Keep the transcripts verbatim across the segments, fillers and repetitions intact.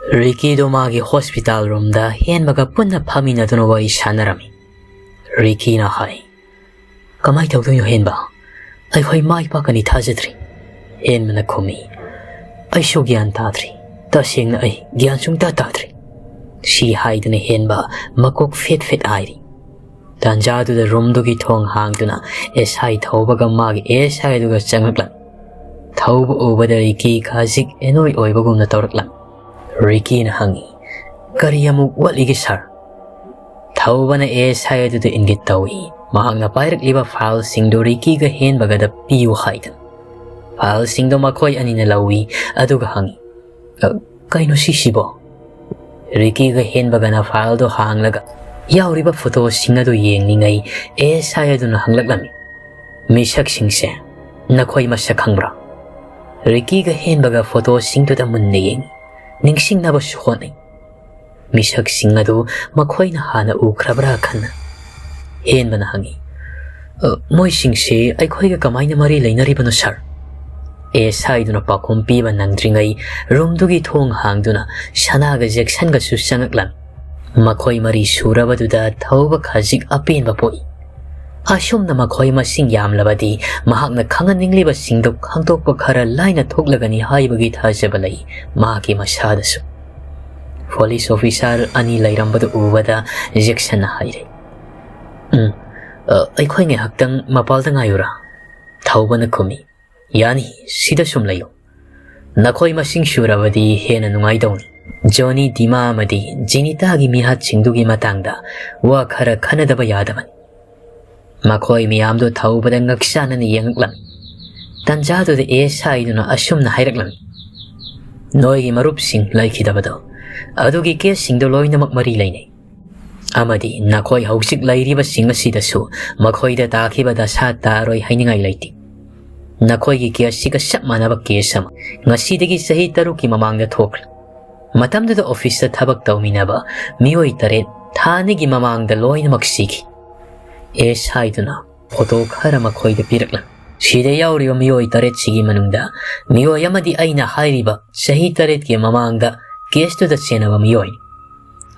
ꯔꯤꯀꯤꯗꯣ ꯃꯥꯒꯤ ꯍꯣꯁꯄꯤꯇꯥꯜ ꯔꯨꯝꯗ ꯍꯦꯟꯕꯒ ꯄꯨꯟꯅ ꯐꯝꯃꯤꯟꯅꯗꯨꯅ ꯋꯥꯔꯤ ꯁꯥꯟꯅꯔꯝꯃꯤ꯫ ꯔꯤꯀꯤꯅ ꯍꯥꯏ, "ꯀꯃꯥꯏ ꯇꯧꯗꯣꯏꯅꯣ ꯍꯦꯟꯕ? ꯑꯩꯈꯣꯏ ꯃꯥꯏ ꯄꯥꯛꯀꯅꯤ ꯊꯥꯖꯗ꯭ꯔꯤ꯫" ꯍꯦꯟꯕꯅ ꯈꯨꯝꯃꯤ, "ꯑꯩꯁꯨ ꯒ꯭ꯌꯥꯟ ꯇꯥꯗ꯭ꯔꯤ꯫ ꯇꯁꯦꯡꯅ ꯑꯩ ꯒ꯭ꯌꯥꯟ ꯁꯨꯡꯇꯥ ꯇꯥꯗ꯭ꯔꯤ꯫" ꯁꯤ ꯍꯥꯏꯗꯨꯅ ꯍꯦꯟꯕ ꯃꯀꯣꯛ ꯐꯦꯠ ꯐꯦꯠ ꯍꯥꯏꯔꯤ꯫ ꯇꯥꯟꯖꯥꯗꯨꯗ ꯔꯨꯝꯗꯨꯒꯤ ꯊꯣꯡ ꯍꯥꯡꯗꯨꯅ ꯑꯦꯁ ꯑꯥꯏ ꯊꯧꯕꯒ ꯃꯥꯒꯤ ꯑꯦꯁ ꯑꯥꯏ ꯑꯗꯨꯒ ꯆꯪꯂꯛꯂꯝꯃꯤ꯫ ꯊꯧꯕ ꯎꯕꯗ ꯔꯤꯀꯤ ꯈꯖꯤꯛ ꯑꯦꯅꯣꯏ ꯑꯣꯏꯕꯒꯨꯝꯅ ꯇꯧꯔꯛꯂꯝꯃꯤ꯫ ꯔꯤꯀꯤꯅ ꯍꯪꯉꯤ, "ꯀꯔꯤ ꯑꯃꯨꯛ ꯋꯥꯠꯂꯤꯒꯦ ꯁꯥꯔ?" ꯊꯧꯕꯅ ꯑꯦꯁ ꯑꯥꯏ ꯑꯗꯨꯗ ꯏꯪꯒꯤꯠ ꯇꯧꯏ꯫ ꯃꯍꯥꯛꯅ ꯄꯥꯏꯔꯛꯂꯤꯕ ꯐꯥꯏꯜꯁꯤꯡꯗꯨ ꯔꯤꯀꯤꯒ ꯍꯦꯟꯕꯒꯗ ꯄꯤꯌꯨ ꯍꯥꯏꯗꯅ꯫ ꯐꯥꯏꯜꯁꯤꯡꯗꯨ ꯃꯈꯣꯏ ꯑꯅꯤꯅ ꯂꯧꯏ, ꯑꯗꯨꯒ ꯍꯪꯏ, "ꯑ, ꯀꯩꯅꯣ ꯁꯤꯁꯤꯕꯣ?" ꯔꯤꯀꯤꯒ ꯍꯦꯟꯕꯒꯅ ꯐꯥꯏꯜꯗꯨ ꯍꯥꯡꯂꯒ ꯌꯥꯎꯔꯤꯕ ꯐꯣꯇꯣꯁꯤꯡ ꯑꯗꯨ ꯌꯦꯡꯂꯤꯉꯩ ꯑꯦꯁ ꯑꯥꯏ ꯑꯗꯨꯅ ꯍꯪꯂꯛꯂꯝꯃꯤ, "ꯃꯤꯁꯛꯁꯤꯡꯁꯦ ꯅꯈꯣꯏ ꯃꯁꯛ ꯈꯪꯕ꯭ꯔꯥ?" ꯔꯤꯀꯤꯒ ꯍꯦꯟꯕꯒ ꯐꯣꯇꯣꯁꯤꯡꯗꯨꯗ ꯃꯨꯟꯅ ꯌꯦꯡꯏ꯫ ꯅꯤꯡꯁꯤꯡꯅꯕꯁꯨ ꯍꯣꯠꯅꯩ꯫ ꯃꯤꯁꯛꯁꯤꯡ ꯑꯗꯨ ꯃꯈꯣꯏꯅ ꯍꯥꯟꯅ ꯎꯈ꯭ꯔꯕ꯭ꯔꯥ ꯈꯟꯅ ꯍꯦꯟꯕꯅ ꯍꯪꯏ, "ꯑ, ꯃꯣꯏꯁꯤꯡꯁꯤ ꯑꯩꯈꯣꯏꯒ ꯀꯃꯥꯏꯅ ꯃꯔꯤ ꯂꯩꯅꯔꯤꯕꯅꯣ ꯁꯥꯔ?" ꯑꯦꯁ ꯑꯥꯏ ꯗꯨꯅ ꯄꯥꯎꯈꯨꯝ ꯄꯤꯕ ꯅꯪꯗ꯭ꯔꯤꯉꯩ ꯔꯨꯝꯗꯨꯒꯤ ꯊꯣꯡ ꯍꯥꯡꯗꯨꯅ ꯁꯅꯥꯒ ꯖꯦꯛꯁꯟꯒꯁꯨ ꯆꯪꯂꯛꯂꯝꯃꯤ꯫ ꯃꯈꯣꯏ ꯃꯔꯤ ꯁꯨꯔꯕꯗꯨꯗ ꯊꯧꯕ ꯈꯖꯤꯛ ꯑꯄꯦꯟꯕ ꯄꯣꯛꯏ꯫ ꯑꯁꯨꯝꯅ ꯃꯈꯣꯏ ꯃꯁꯤꯡ ꯌꯥꯝꯂꯕꯗꯤ ꯃꯍꯥꯛꯅ ꯈꯪꯍꯟꯅꯤꯡꯂꯤꯕꯁꯤꯡꯗꯨ ꯈꯪꯗꯣꯛꯄ ꯈꯔ ꯂꯥꯏꯅ ꯊꯣꯛꯂꯒꯅꯤ ꯍꯥꯏꯕꯒꯤ ꯊꯥꯖꯕ ꯂꯩ ꯃꯍꯥꯛꯀꯤ ꯃꯁꯥꯗꯁꯨ꯫ ꯄꯨꯂꯤꯁ ꯑꯣꯐꯤꯁꯥꯔ ꯑꯅꯤ ꯂꯩꯔꯝꯕꯗꯨ ꯎꯕꯗ ꯖꯦꯛꯁꯟꯅ ꯍꯥꯏꯔꯦ, "ꯎꯝ, ꯑ, ꯑꯩꯈꯣꯏ ꯉꯥꯏꯍꯥꯛꯇꯪ ꯃꯄꯥꯜꯗ ꯉꯥꯏꯌꯨꯔꯥ?" ꯊꯧꯕꯅ ꯈꯨꯝꯃꯤ, "ꯌꯥꯅꯤ, ꯁꯤꯗ ꯁꯨꯝ ꯂꯩꯌꯨ꯫ ꯅꯈꯣꯏ ꯃꯁꯤꯡ ꯁꯨꯔꯕꯗꯤ ꯍꯦꯟꯅ ꯅꯨꯡꯉꯥꯏꯗꯧꯅꯤ꯫ ꯖꯣꯅꯤ ꯗꯤꯃꯥ ꯑꯃꯗꯤ ꯖꯤꯅꯤꯇꯥꯒꯤ ꯃꯤꯍꯥꯠꯁꯤꯡꯗꯨꯒꯤ ꯃꯇꯥꯡꯗ ꯋꯥ ꯈꯔ ꯈꯟꯅꯗꯕ ꯌꯥꯗꯕꯅꯤ꯫" ꯃꯈꯣꯏ ꯃꯌꯥꯝꯗꯨ ꯊꯧꯕꯗ ꯉꯛꯁꯥꯅꯅ ꯌꯦꯡꯂꯛꯂꯝꯃꯤ꯫ ꯇꯟꯖꯥꯗꯨꯗ ꯑꯦꯁ ꯑꯥꯏ ꯗꯨꯅ ꯑꯁꯨꯝꯅ ꯍꯥꯏꯔꯛꯂꯝꯃꯤ, "ꯅꯣꯏꯒꯤ ꯃꯔꯨꯞꯁꯤꯡ ꯂꯩꯈꯤꯗꯕꯗꯣ, ꯑꯗꯨꯒꯤ ꯀꯦꯁꯁꯤꯡꯗꯣ ꯂꯣꯏꯅꯃꯛ ꯃꯔꯤ ꯂꯩꯅꯩ꯫ ꯑꯃꯗꯤ ꯅꯈꯣꯏ ꯍꯧꯖꯤꯛ ꯂꯩꯔꯤꯕꯁꯤꯡ ꯑꯁꯤꯗꯁꯨ ꯃꯈꯣꯏꯗ ꯇꯥꯈꯤꯕ ꯗꯁꯥ ꯇꯥꯔꯣꯏ ꯍꯥꯏꯅꯤꯡꯉꯥꯏ ꯂꯩꯇꯦ꯫ ꯅꯈꯣꯏꯒꯤ ꯀꯦꯁꯁꯤꯒ ꯆꯞ ꯃꯥꯟꯅꯕ ꯀꯦꯁ ꯑꯃ ꯉꯁꯤꯗꯒꯤ ꯆꯍꯤ ꯇꯔꯨꯛꯀꯤ ꯃꯃꯥꯡꯗ ꯊꯣꯛꯈ꯭ꯔꯦ꯫ ꯃꯇꯝꯗꯨꯗ ꯑꯣꯐꯤꯁꯇ ꯊꯕꯛ ꯇꯧꯃꯤꯟꯅꯕ ꯃꯤꯑꯣꯏ ꯇꯔꯦꯠ ꯊꯥ ꯑꯅꯤꯒꯤ ꯃꯃꯥꯡꯗ ꯂꯣꯏꯅꯃꯛ ꯁꯤꯈꯤ꯫" ꯑꯦꯁ ꯑꯥꯏ ꯗꯨꯅ ꯐꯣꯇꯣ ꯈꯔ ꯃꯈꯣꯏꯗ ꯄꯤꯔꯛꯂꯝꯃꯤ꯫ "ꯁꯤꯗ ꯌꯥꯎꯔꯤꯕ ꯃꯤꯑꯣꯏ ꯇꯔꯦꯠꯁꯤꯒꯤ ꯃꯅꯨꯡꯗ ꯃꯤꯑꯣꯏ ꯑꯃꯗꯤ ꯑꯩꯅ ꯍꯥꯏꯔꯤꯕ ꯆꯍꯤ ꯇꯔꯦꯠꯀꯤ ꯃꯃꯥꯡꯗ ꯀꯦꯁꯇꯨꯗ ꯆꯦꯟꯅꯕ ꯃꯤꯑꯣꯏꯅꯤ꯫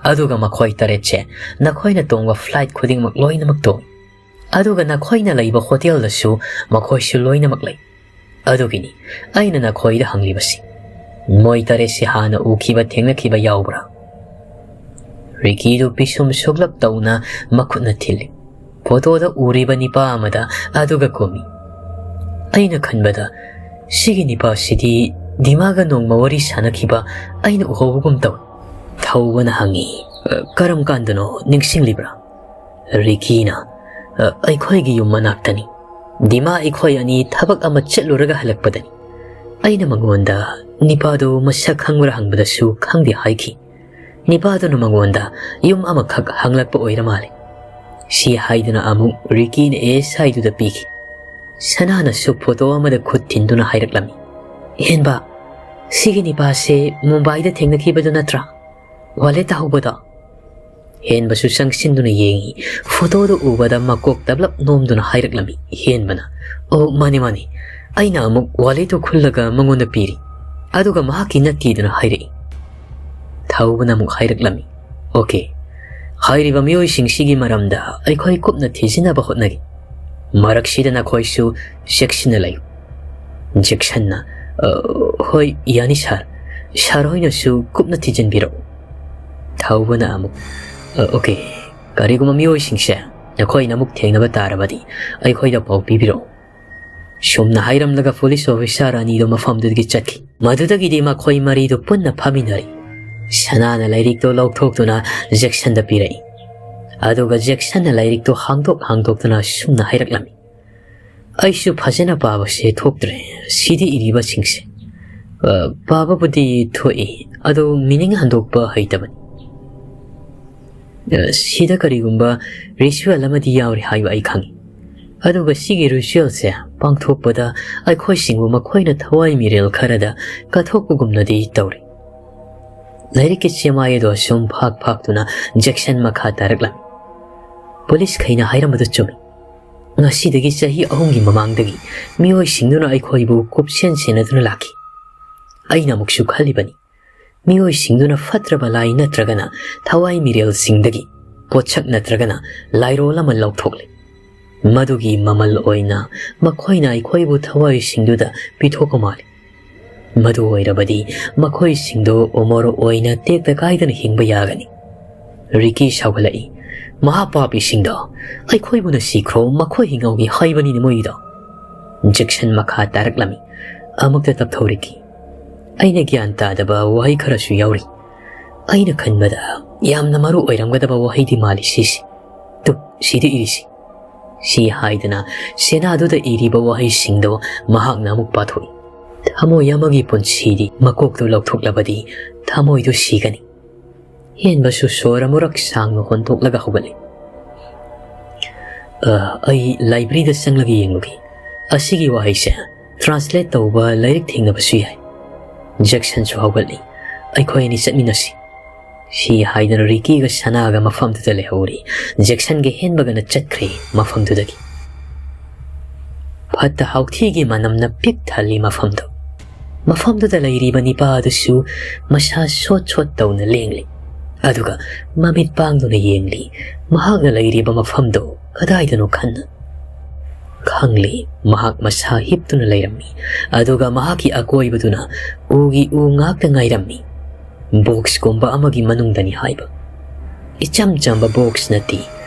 ꯑꯗꯨꯒ ꯃꯈꯣꯏ ꯇꯔꯦꯠꯁꯦ ꯅꯈꯣꯏꯅ ꯇꯣꯡꯕ ꯐ꯭ꯂꯥꯏꯠ ꯈꯨꯗꯤꯡꯃꯛ ꯂꯣꯏꯅꯃꯛ ꯇꯣꯡꯏ꯫ ꯑꯗꯨꯒ ꯅꯈꯣꯏꯅ ꯂꯩꯕ ꯍꯣꯇꯦꯜꯗꯁꯨ ꯃꯈꯣꯏꯁꯨ ꯂꯣꯏꯅꯃꯛ ꯂꯩ꯫ ꯑꯗꯨꯒꯤꯅꯤ ꯑꯩꯅ ꯅꯈꯣꯏꯗ ꯍꯪꯂꯤꯕꯁꯤ, ꯃꯣꯏ ꯇꯔꯦꯠꯁꯤ ꯍꯥꯟꯅ ꯎꯈꯤꯕ ꯊꯦꯡꯅꯈꯤꯕ ꯌꯥꯎꯕ꯭ꯔꯥ? ꯔꯤꯀꯤꯗꯨ ꯄꯤꯁꯨꯝ ꯁꯨꯛꯂꯞ ꯇꯧꯅ ꯃꯈꯨꯠꯅ ꯊꯤꯜꯂꯤ꯫ ꯐꯣꯇꯣꯗ ꯎꯔꯤꯕ ꯅꯤꯄꯥ ꯑꯃꯗ ꯑꯗꯨꯒ ꯀꯨꯝꯃꯤ꯫ ꯑꯩꯅ ꯈꯟꯕꯗ, ꯁꯤꯒꯤ ꯅꯤꯄꯥꯁꯤꯗꯤ ꯗꯤꯃꯥꯒ ꯅꯣꯡꯃ ꯋꯥꯔꯤ ꯁꯥꯟꯅꯈꯤꯕ ꯑꯩꯅ ꯎꯍꯧꯕꯒꯨꯝ ꯇꯧꯏ꯫ ꯊꯧꯕꯅ ꯍꯪꯉꯤ, "ꯑ, ꯀꯔꯝ ꯀꯥꯟꯗꯅꯣ, ꯅꯤꯡꯁꯤꯡꯂꯤꯕ꯭ꯔꯥ?" ꯔꯤꯀꯤꯅ, "ꯑ, ꯑꯩꯈꯣꯏꯒꯤ ꯌꯨꯝ ꯃꯅꯥꯛꯇꯅꯤ꯫ ꯗꯤꯃꯥ ꯑꯩꯈꯣꯏ ꯑꯅꯤ ꯊꯕꯛ ꯑꯃ ꯆꯠꯂꯨꯔꯒ ꯍꯜꯂꯛꯄꯗꯅꯤ꯫" ꯑꯩꯅ ꯃꯉꯣꯟꯗ ꯅꯤꯄꯥꯗꯨ ꯃꯁꯛ ꯈꯪꯕ꯭ꯔꯥ ꯍꯪꯕꯗꯁꯨ ꯈꯪꯗꯦ ꯍꯥꯏꯈꯤ꯫ ꯅꯤꯄꯥꯗꯨꯅ ꯃꯉꯣꯟꯗ ꯌꯨꯝ ꯑꯃꯈꯛ ꯍꯪꯂꯛꯄ ꯑꯣꯏꯔ ꯃꯥꯜꯂꯦ꯫ ꯁꯤ ꯍꯥꯏꯗꯨꯅ ꯑꯃꯨꯛ ꯔꯤꯀꯤꯅ ꯑꯦꯁ ꯍꯥꯏꯗꯨꯗ ꯄꯤꯈꯤ꯫ ꯁꯅꯥꯅꯁꯨ ꯐꯣꯇꯣ ꯑꯃꯗ ꯈꯨꯠ ꯊꯤꯟꯗꯨꯅ ꯍꯥꯏꯔꯛꯂꯝꯃꯤ, "ꯍꯦꯟꯕ, ꯁꯤꯒꯤ ꯅꯤꯄꯥꯁꯦ ꯃꯨꯝꯕꯥꯏꯗ ꯊꯦꯡꯅꯈꯤꯕꯗꯨ ꯅꯠꯇ꯭ꯔꯥ? ꯋꯥꯂꯦꯠ ꯇꯥꯍꯧꯕꯗꯣ?" ꯍꯦꯟꯕꯁꯨ ꯆꯪꯁꯤꯟꯗꯨꯅ ꯌꯦꯡꯉꯤ꯫ ꯐꯣꯇꯣꯗꯨ ꯎꯕꯗ ꯃꯀꯣꯛ ꯇꯞꯂꯞ ꯅꯣꯝꯗꯨꯅ ꯍꯥꯏꯔꯛꯂꯝꯃꯤ ꯍꯦꯟꯕꯅ, "ꯑꯣ, ꯃꯥꯅꯦ, ꯃꯥꯅꯦ꯫" ꯑꯩꯅ ꯑꯃꯨꯛ ꯋꯥꯂꯦꯠꯇꯨ ꯈꯨꯜꯂꯒ ꯃꯉꯣꯟꯗ ꯄꯤꯔꯤ꯫ ꯑꯗꯨꯒ ꯃꯍꯥꯛꯀꯤ ꯅꯠꯇꯦꯗꯨꯅ ꯍꯥꯏꯔꯛꯏ꯫ ꯊꯧꯕꯅ ꯑꯃꯨꯛ ꯍꯥꯏꯔꯛꯂꯝꯃꯤ, "ꯑꯣꯀꯦ, ꯍꯥꯏꯔꯤꯕ ꯃꯤꯑꯣꯏꯁꯤꯡꯁꯤꯒꯤ ꯃꯔꯝꯗ ꯑꯩꯈꯣꯏ ꯀꯨꯞꯅ ꯊꯤꯖꯤꯟꯅꯕ ꯍꯣꯠꯅꯔꯤ꯫ ꯃꯔꯛꯁꯤꯗ ꯅꯈꯣꯏꯁꯨ ꯆꯦꯛꯁꯤꯟꯅ ꯂꯩꯌꯨ꯫" ꯖꯦꯛꯁꯟꯅ, "ꯑ, ꯍꯣꯏ, ꯌꯥꯅꯤ ꯁꯥꯔ꯫ ꯁꯥꯔ ꯍꯣꯏꯅꯁꯨ ꯀꯨꯞꯅ ꯊꯤꯖꯤꯟꯕꯤꯔꯛꯎ꯫" ꯊꯧꯕꯅ ꯑꯃꯨꯛ, "ꯑ, ꯑꯣꯀꯦ, ꯀꯔꯤꯒꯨꯝꯕ ꯃꯤꯑꯣꯏꯁꯤꯡꯁꯦ ꯅꯈꯣꯏꯅ ꯑꯃꯨꯛ ꯊꯦꯡꯅꯕ ꯇꯥꯔꯕꯗꯤ ꯑꯩꯈꯣꯏꯗ ꯄꯥꯎ ꯄꯤꯕꯤꯔꯛꯎ꯫" ꯁꯨꯝꯅ ꯍꯥꯏꯔꯝꯂꯒ ꯄꯨꯂꯤꯁ ꯑꯣꯐꯤꯁꯥꯔ ꯑꯅꯤꯗꯨ ꯃꯐꯝꯗꯨꯗꯒꯤ ꯆꯠꯈꯤ꯫ ꯃꯗꯨꯗꯒꯤꯗꯤ ꯃꯈꯣꯏ ꯃꯔꯤꯗꯨ ꯄꯨꯟꯅ ꯐꯝꯃꯤꯟꯅꯔꯤ꯫ ꯁꯅꯥꯅ ꯂꯥꯏꯔꯤꯛꯇꯨ ꯂꯧꯊꯣꯛꯇꯨꯅ ꯖꯦꯛꯁꯟꯗ ꯄꯤꯔꯛꯏ꯫ ꯑꯗꯨꯒ ꯖꯦꯛꯁꯟꯅ ꯂꯥꯏꯔꯤꯛꯇꯨ ꯍꯥꯡꯗꯣꯛ ꯍꯥꯡꯗꯣꯛꯇꯨꯅ ꯁꯨꯝꯅ ꯍꯥꯏꯔꯛꯂꯝꯃꯤ, "ꯑꯩꯁꯨ ꯐꯖꯅ ꯄꯥꯕꯁꯦ ꯊꯣꯛꯇ꯭ꯔꯦ, ꯁꯤꯗ ꯏꯔꯤꯕꯁꯤꯡꯁꯦ꯫ ꯑ, ꯄꯥꯕꯕꯨꯗꯤ ꯊꯣꯛꯏ, ꯑꯗꯨ ꯃꯤꯅꯤꯡ ꯍꯟꯗꯣꯛꯄ ꯍꯩꯇꯕꯅꯤ꯫ ꯑ, ꯁꯤꯗ ꯀꯔꯤꯒꯨꯝꯕ ꯔꯤꯆꯨꯋꯦꯜ ꯑꯃꯗꯤ ꯌꯥꯎꯔꯤ ꯍꯥꯏꯕ ꯑꯩ ꯈꯪꯏ꯫ ꯑꯗꯨꯒ ꯁꯤꯒꯤ ꯔꯤꯆꯨꯋꯦꯜꯁꯦ ꯄꯥꯡꯊꯣꯛꯄꯗ ꯑꯩꯈꯣꯏꯁꯤꯡꯕꯨ ꯃꯈꯣꯏꯅ ꯊꯋꯥꯏ ꯃꯤꯔꯦꯜ ꯈꯔꯗ ꯀꯠꯊꯣꯛꯄꯒꯨꯝꯅꯗꯤ ꯇꯧꯔꯤ꯫" ꯂꯥꯏꯔꯤꯛꯀꯤ ꯆꯦꯃꯥꯏ ꯑꯗꯣ ꯁꯨꯝ ꯐꯥꯛ ꯐꯥꯛꯇꯨꯅ ꯖꯦꯛꯁꯟ ꯃꯈꯥ ꯇꯥꯔꯛꯂꯝꯃꯤ꯫ "ꯄꯨꯂꯤꯁꯈꯩꯅ ꯍꯥꯏꯔꯝꯕꯗꯨ ꯆꯨꯝꯃꯤ꯫ ꯉꯁꯤꯗꯒꯤ ꯆꯍꯤ ꯑꯍꯨꯝꯒꯤ ꯃꯃꯥꯡꯗꯒꯤ ꯃꯤꯑꯣꯏꯁꯤꯡꯗꯨꯅ ꯑꯩꯈꯣꯏꯕꯨ ꯀꯨꯞꯁꯦꯟ ꯁꯦꯟꯅꯗꯨꯅ ꯂꯥꯛꯈꯤ꯫ ꯑꯩꯅ ꯑꯃꯨꯛꯁꯨ ꯈꯜꯂꯤꯕꯅꯤ, ꯃꯤꯑꯣꯏꯁꯤꯡꯗꯨꯅ ꯐꯠꯇ꯭ꯔꯕ ꯂꯥꯏ ꯅꯠꯇ꯭ꯔꯒꯅ ꯊꯋꯥꯏ ꯃꯤꯔꯦꯜꯁꯤꯡꯗꯒꯤ ꯄꯣꯠꯁꯛ ꯅꯠꯇ꯭ꯔꯒꯅ ꯂꯥꯏꯔꯣꯜ ꯑꯃ ꯂꯧꯊꯣꯛꯂꯦ꯫ ꯃꯗꯨꯒꯤ ꯃꯃꯜ ꯑꯣꯏꯅ ꯃꯈꯣꯏꯅ ꯑꯩꯈꯣꯏꯕꯨ ꯊꯋꯥꯏꯁꯤꯡꯗꯨꯗ ꯄꯤꯊꯣꯛꯄ ꯃꯥꯜꯂꯤ꯫ ꯃꯗꯨ ꯑꯣꯏꯔꯕꯗꯤ ꯃꯈꯣꯏꯁꯤꯡꯗꯨ ꯑꯃꯣꯔ ꯑꯣꯏꯅ ꯇꯦꯛꯇ ꯀꯥꯏꯗꯅ ꯍꯤꯡꯕ ꯌꯥꯒꯅꯤ꯫ ꯔꯤꯀꯤ ꯁꯥꯎꯒꯠꯂꯛꯏ꯫ "ꯃꯍꯥ ꯄꯥꯄꯤꯁꯤꯡꯗꯣ, ꯑꯩꯈꯣꯏꯕꯨꯅ ꯁꯤꯈ꯭ꯔꯣ, ꯃꯈꯣꯏ ꯍꯤꯡꯍꯧꯒꯦ ꯍꯥꯏꯕꯅꯤꯅꯦ ꯃꯣꯏꯒꯤꯗꯣ꯫" ꯖꯦꯛꯁꯟ ꯃꯈꯥ ꯇꯥꯔꯛꯂꯝꯃꯤ꯫ ꯑꯃꯨꯛꯇ ꯇꯞꯊꯧ ꯔꯤꯀꯤ꯫ ꯑꯩꯅ ꯒ꯭ꯌꯥꯟ ꯇꯥꯗꯕ ꯋꯥꯍꯩ ꯈꯔꯁꯨ ꯌꯥꯎꯔꯤ꯫ ꯑꯩꯅ ꯈꯟꯕꯗ ꯌꯥꯝꯅ ꯃꯔꯨ ꯑꯣꯏꯔꯝꯒꯗꯕ ꯋꯥꯍꯩꯗꯤ ꯃꯥꯜꯂꯤ ꯁꯤꯁꯤ꯫ ꯇꯨ, ꯁꯤꯗ ꯏꯔꯤꯁꯤ꯫ ꯁꯤ ꯍꯥꯏꯗꯅ ꯁꯦꯅꯥꯗꯨꯗ ꯏꯔꯤꯕ ꯋꯥꯍꯩꯁꯤꯡꯗꯣ ꯃꯍꯥꯛꯅ ꯑꯃꯨꯛ ꯄꯥꯊꯣꯛꯏ꯫ ꯊꯃꯣꯏ ꯑꯃꯒꯤ ꯄꯨꯟꯁꯤꯗꯤ ꯃꯀꯣꯛꯇꯨ ꯂꯧꯊꯣꯛꯂꯕꯗꯤ ꯊꯃꯣꯏꯗꯨ ꯁꯤꯒꯅꯤ꯫ ꯍꯦꯟꯕꯁꯨ ꯁꯣꯔ ꯑꯃꯨꯔꯛ ꯁꯥꯡꯅ ꯍꯣꯟꯗꯣꯛꯂꯒ ꯍꯧꯒꯠꯂꯤ꯫ "ꯑ, ꯑꯩ ꯂꯥꯏꯕ꯭ꯔꯦꯔꯤꯗ ꯆꯪꯂꯒ ꯌꯦꯡꯂꯨꯒꯦ꯫ ꯑꯁꯤꯒꯤ ꯋꯥꯍꯩꯁꯦ ꯇ꯭ꯔꯥꯟꯁꯂꯦꯠ ꯇꯧꯕ ꯂꯥꯏꯔꯤꯛ ꯊꯦꯡꯅꯕꯁꯨ ꯌꯥꯏ꯫" ꯖꯦꯛꯁꯟꯁꯨ ꯍꯧꯒꯠꯂꯤ꯫ "ꯑꯩꯈꯣꯏ ꯑꯅꯤ ꯆꯠꯃꯤꯟꯅꯁꯤ꯫" ꯁꯤ ꯍꯥꯏꯗꯨꯅ ꯔꯤꯀꯤꯒ ꯁꯅꯥꯒ ꯃꯐꯝꯗꯨꯗ ꯂꯩꯍꯧꯔꯤ꯫ ꯖꯦꯛꯁꯟꯒ ꯍꯦꯟꯕꯒꯅ ꯆꯠꯈ꯭ꯔꯦ ꯃꯐꯝꯗꯨꯗꯒꯤ꯫ ꯐꯠꯇ ꯍꯥꯎꯊꯤꯒꯤ ꯃꯅꯝꯅ ꯄꯤꯛ ꯊꯜꯂꯤ ꯃꯐꯝꯗꯨ꯫ ꯃꯐꯝꯗꯨꯗ ꯂꯩꯔꯤꯕ ꯅꯤꯄꯥ ꯑꯗꯨꯁꯨ ꯃꯁꯥ ꯁꯣꯠ ꯁꯣꯠ ꯇꯧꯅ ꯂꯦꯡꯂꯤ꯫ ꯑꯗꯨꯒ ꯃꯃꯤꯠ ꯄꯥꯡꯗꯨꯅ ꯌꯦꯡꯂꯤ꯫ ꯃꯍꯥꯛꯅ ꯂꯩꯔꯤꯕ ꯃꯐꯝꯗꯨ ꯀꯗꯥꯏꯗꯅꯣ ꯈꯟꯅ꯫ ꯈꯪꯂꯤ, ꯃꯍꯥꯛ ꯃꯁꯥ ꯍꯤꯞꯇꯨꯅ ꯂꯩꯔꯝꯃꯤ꯫ ꯑꯗꯨꯒ ꯃꯍꯥꯛꯀꯤ ꯑꯀꯣꯏꯕꯗꯨꯅ ꯎꯒꯤ ꯎ ꯉꯥꯛꯇ ꯉꯥꯏꯔꯝꯃꯤ꯫ ꯕꯣꯛꯁꯀꯨꯝꯕ ꯑꯃꯒꯤ ꯃꯅꯨꯡꯗꯅꯤ ꯍꯥꯏꯕ꯫ ꯏꯆꯝ ꯆꯝꯕ ꯕꯣꯛꯁ ꯅꯠꯇꯦ,